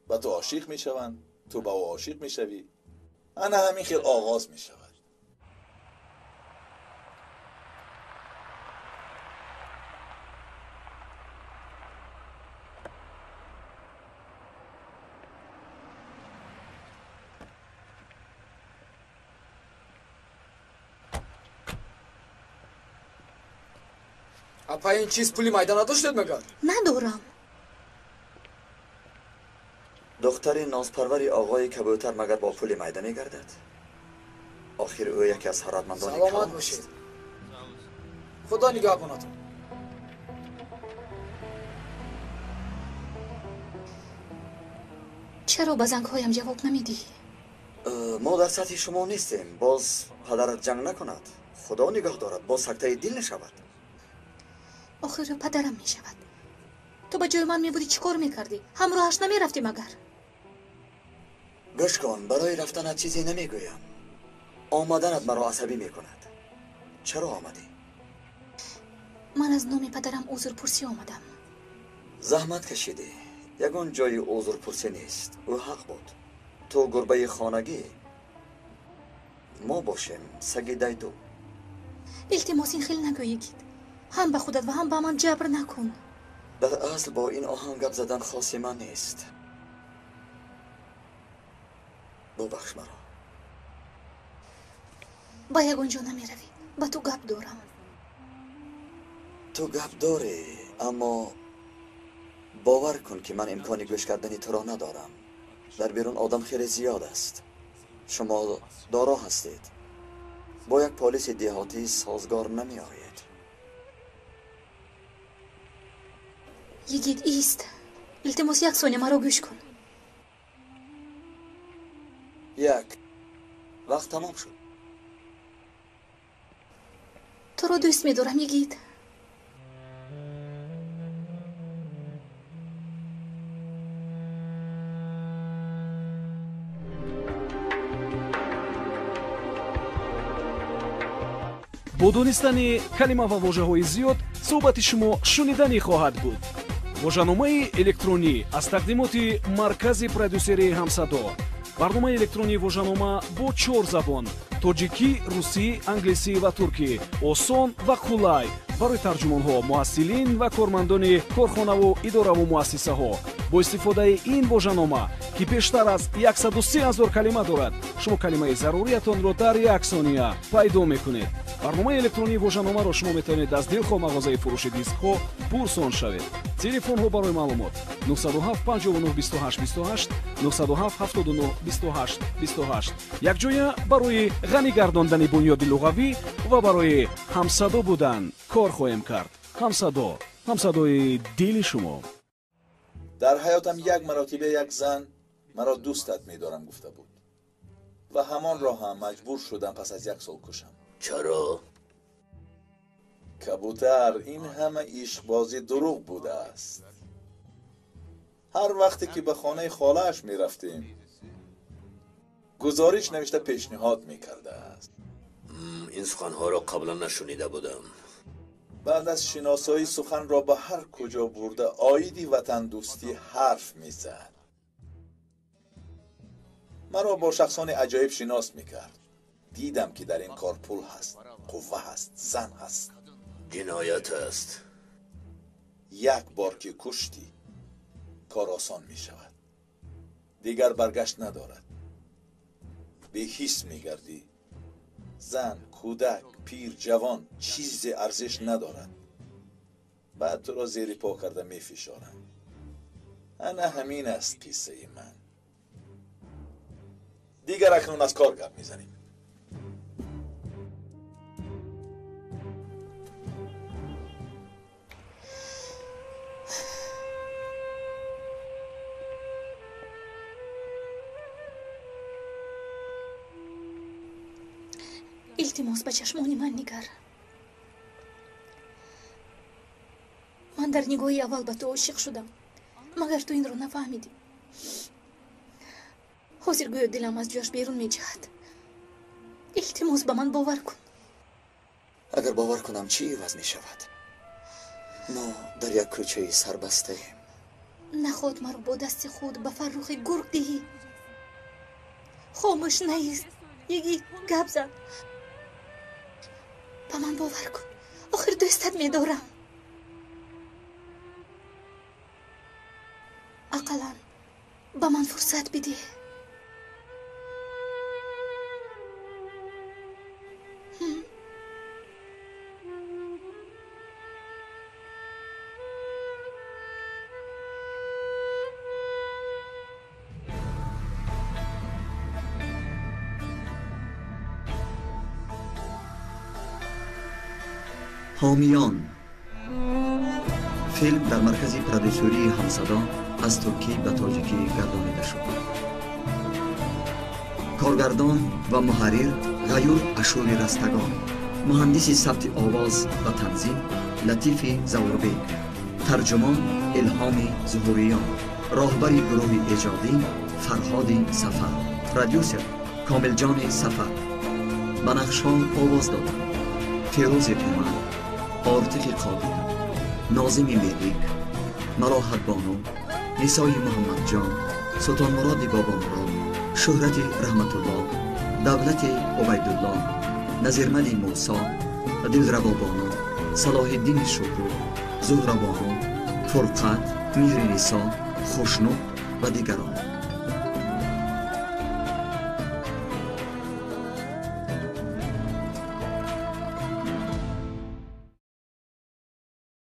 Ба ту ошиқ мешаванд, ту ба ӯ ошиқ мешавӣ. Ана ҳамин хел оғоз мешавад. Апа, ин чиз пули майда надоштед магар? Надорам. Духтари нозпарвари оғои кабӯтар магар бо пули майда мегардад? Охир ӯ яке аз ҳаратмандони Саломат бошед. Худо нигаҳбонатон. Чаро ба зангҳоям ҷавоб намедиҳӣ? Мо дар сатҳи шумо нестем. Боз падарат ҷанг накунад. Худо нигоҳ дорад, боз сактаи дил нашавад. Охир падарам мешавад. Ту ба ҷои ман мебудӣ, чӣ кор мекардӣ? Ҳамроҳаш намерафтӣ магар? Гӯш кун, барои рафтанат чизе намегӯям. Омаданат маро асабӣ мекунад. Чаро омадӣ? Ман аз номи падарам узрпурсӣ омадам. Заҳмат кашидӣ. Ягон ҷои узрпурсӣ нест. Ӯ ҳақ буд. Ту гурбаи хонагӣ, мо бошем саги дайду. Илтимос, ин хел нагӯ, йигит. Ҳам ба худат ва ҳам ба ман ҷабр накун. Дар асл бо ин оҳанг гап задан хоси ман нест. Бубахш маро. Ба ягон ҷо намеравӣ. Ба ту гап дорам. Ту гап дорӣ, аммо бовар кун, ки ман имкони гӯш кардани туро надорам. Дар берун одам хеле зиёд аст. Шумо доро ҳастед. Бо як полиси деҳотӣ созгор намеоед. Йигит, ист. Илтимос, як сония маро гӯш кун. Як. Вақт тамом шуд. Туро дӯст медорам, Йигит. Бо донистани калима ва вожаҳои зиёд суҳбати шумо шуниданӣ хоҳад буд. Вожаномаи электронӣ аз тақдимоти маркази продюсерии «Ҳамсадо». Барномаи электронии вожанома бо чор забон: тоҷикӣ, русӣ, англисӣ ва туркӣ, осон ва қулай барои тарҷумонҳо, муҳассилин ва кормандони корхонаву идораву муассисаҳо. Бо истифодаи ин вожанома, ки бештар аз 103 ҳазор калима дорад, шумо калимаи заруриятонро дар як сония пайдо мекунед. Барномаи электронии вожаномаро шумо метавонед аз дилхоҳ мағозаи фурӯши дискҳо пурсон шавед. Телефонҳо барои маълумот: 907 59 28 28, 907 79 28 28. Якҷоя барои ғанӣ гардондани бунёди луғавӣ ва барои ҳамсадо будан кор хоҳем кард. Ҳамсадо, ҳамсадои дили шумо. Дар ҳаётам як маротиба як зан маро дӯстат медорам гуфта буд ва ҳамонро ҳам маҷбур шудам пас аз як сол кушам. Чаро? Кабутар, ин ҳама ишқбозӣ дурӯғ будааст. Ҳар вақте ки ба хонаи холааш мерафтем, гузориш навишта пешниҳод мекардааст. Ин суханҳоро қаблан нашунида будам. Баъд аз шиносоӣ суханро ба ҳар куҷо бурда оиди ватандӯстӣ ҳарф мезад. Маро бо шахсони аҷоиб шинос мекард. Дидам, ки дар ин кор пул ҳаст, қувва ҳаст, зан ҳаст. Ҷиноят аст. Як бор ки куштӣ, кор осон мешавад. Дигар баргашт надорад. Беҳис мегардӣ. Зан, кӯдак, пир, ҷавон чизе арзиш надорад. Баъд туро зери по карда мефишоранд. Ана ҳамин аст қиссаи ман. Дигар акнун аз кор гап мезанем. Илтимос, ба чашмони ман нигар. Ман дар нигоҳи аввал ба ту ошиқ шудам, магар ту инро нафаҳмидӣ. Ҳозир гӯё дилам аз ҷояш берун меҷаҳад. Илтимос, ба ман бовар кун. Агар бовар кунам, чӣ иваз мешавад? Мо дар як кӯчаи сарбастаем. Наход маро бо дасти худ ба фаррухи гург диҳӣ. Хомӯш наист, Йигит, гап зан. Ба ман бовар кун, охир дӯстат медорам. Ақаллан ба ман фурсат бидеҳ. Ҳомиён. Филм дар маркази продюсерии «Ҳамсадо» аз туркӣ ба тоҷикӣ гардонида шуд. Коргардон ва муҳаррир Ғаюр Ашури Растагон, муҳандиси сабти овоз ва танзим Латифи Завурбек, тарҷумон Илҳоми Зуҳуриён, роҳбари гурӯҳи эҷодӣ Фарҳоди Сафар, продюсер Комилҷони Сафар. Ба нақшҳо овоз доданд: Фирӯзи Умар, Ортиқи Қодир, Нозими Мелик, Малоҳатбону, Нисои Муҳаммадҷон, Султонмуроди Бобомурод, Шӯҳрати Раҳматулло, Давлати Убайдулло, Назирмали Мусо, Дилрабобону, Салоҳиддини Шукур, Зуҳрабону, Фурқат, Меҳринисо, Хушнуд ва дигарон.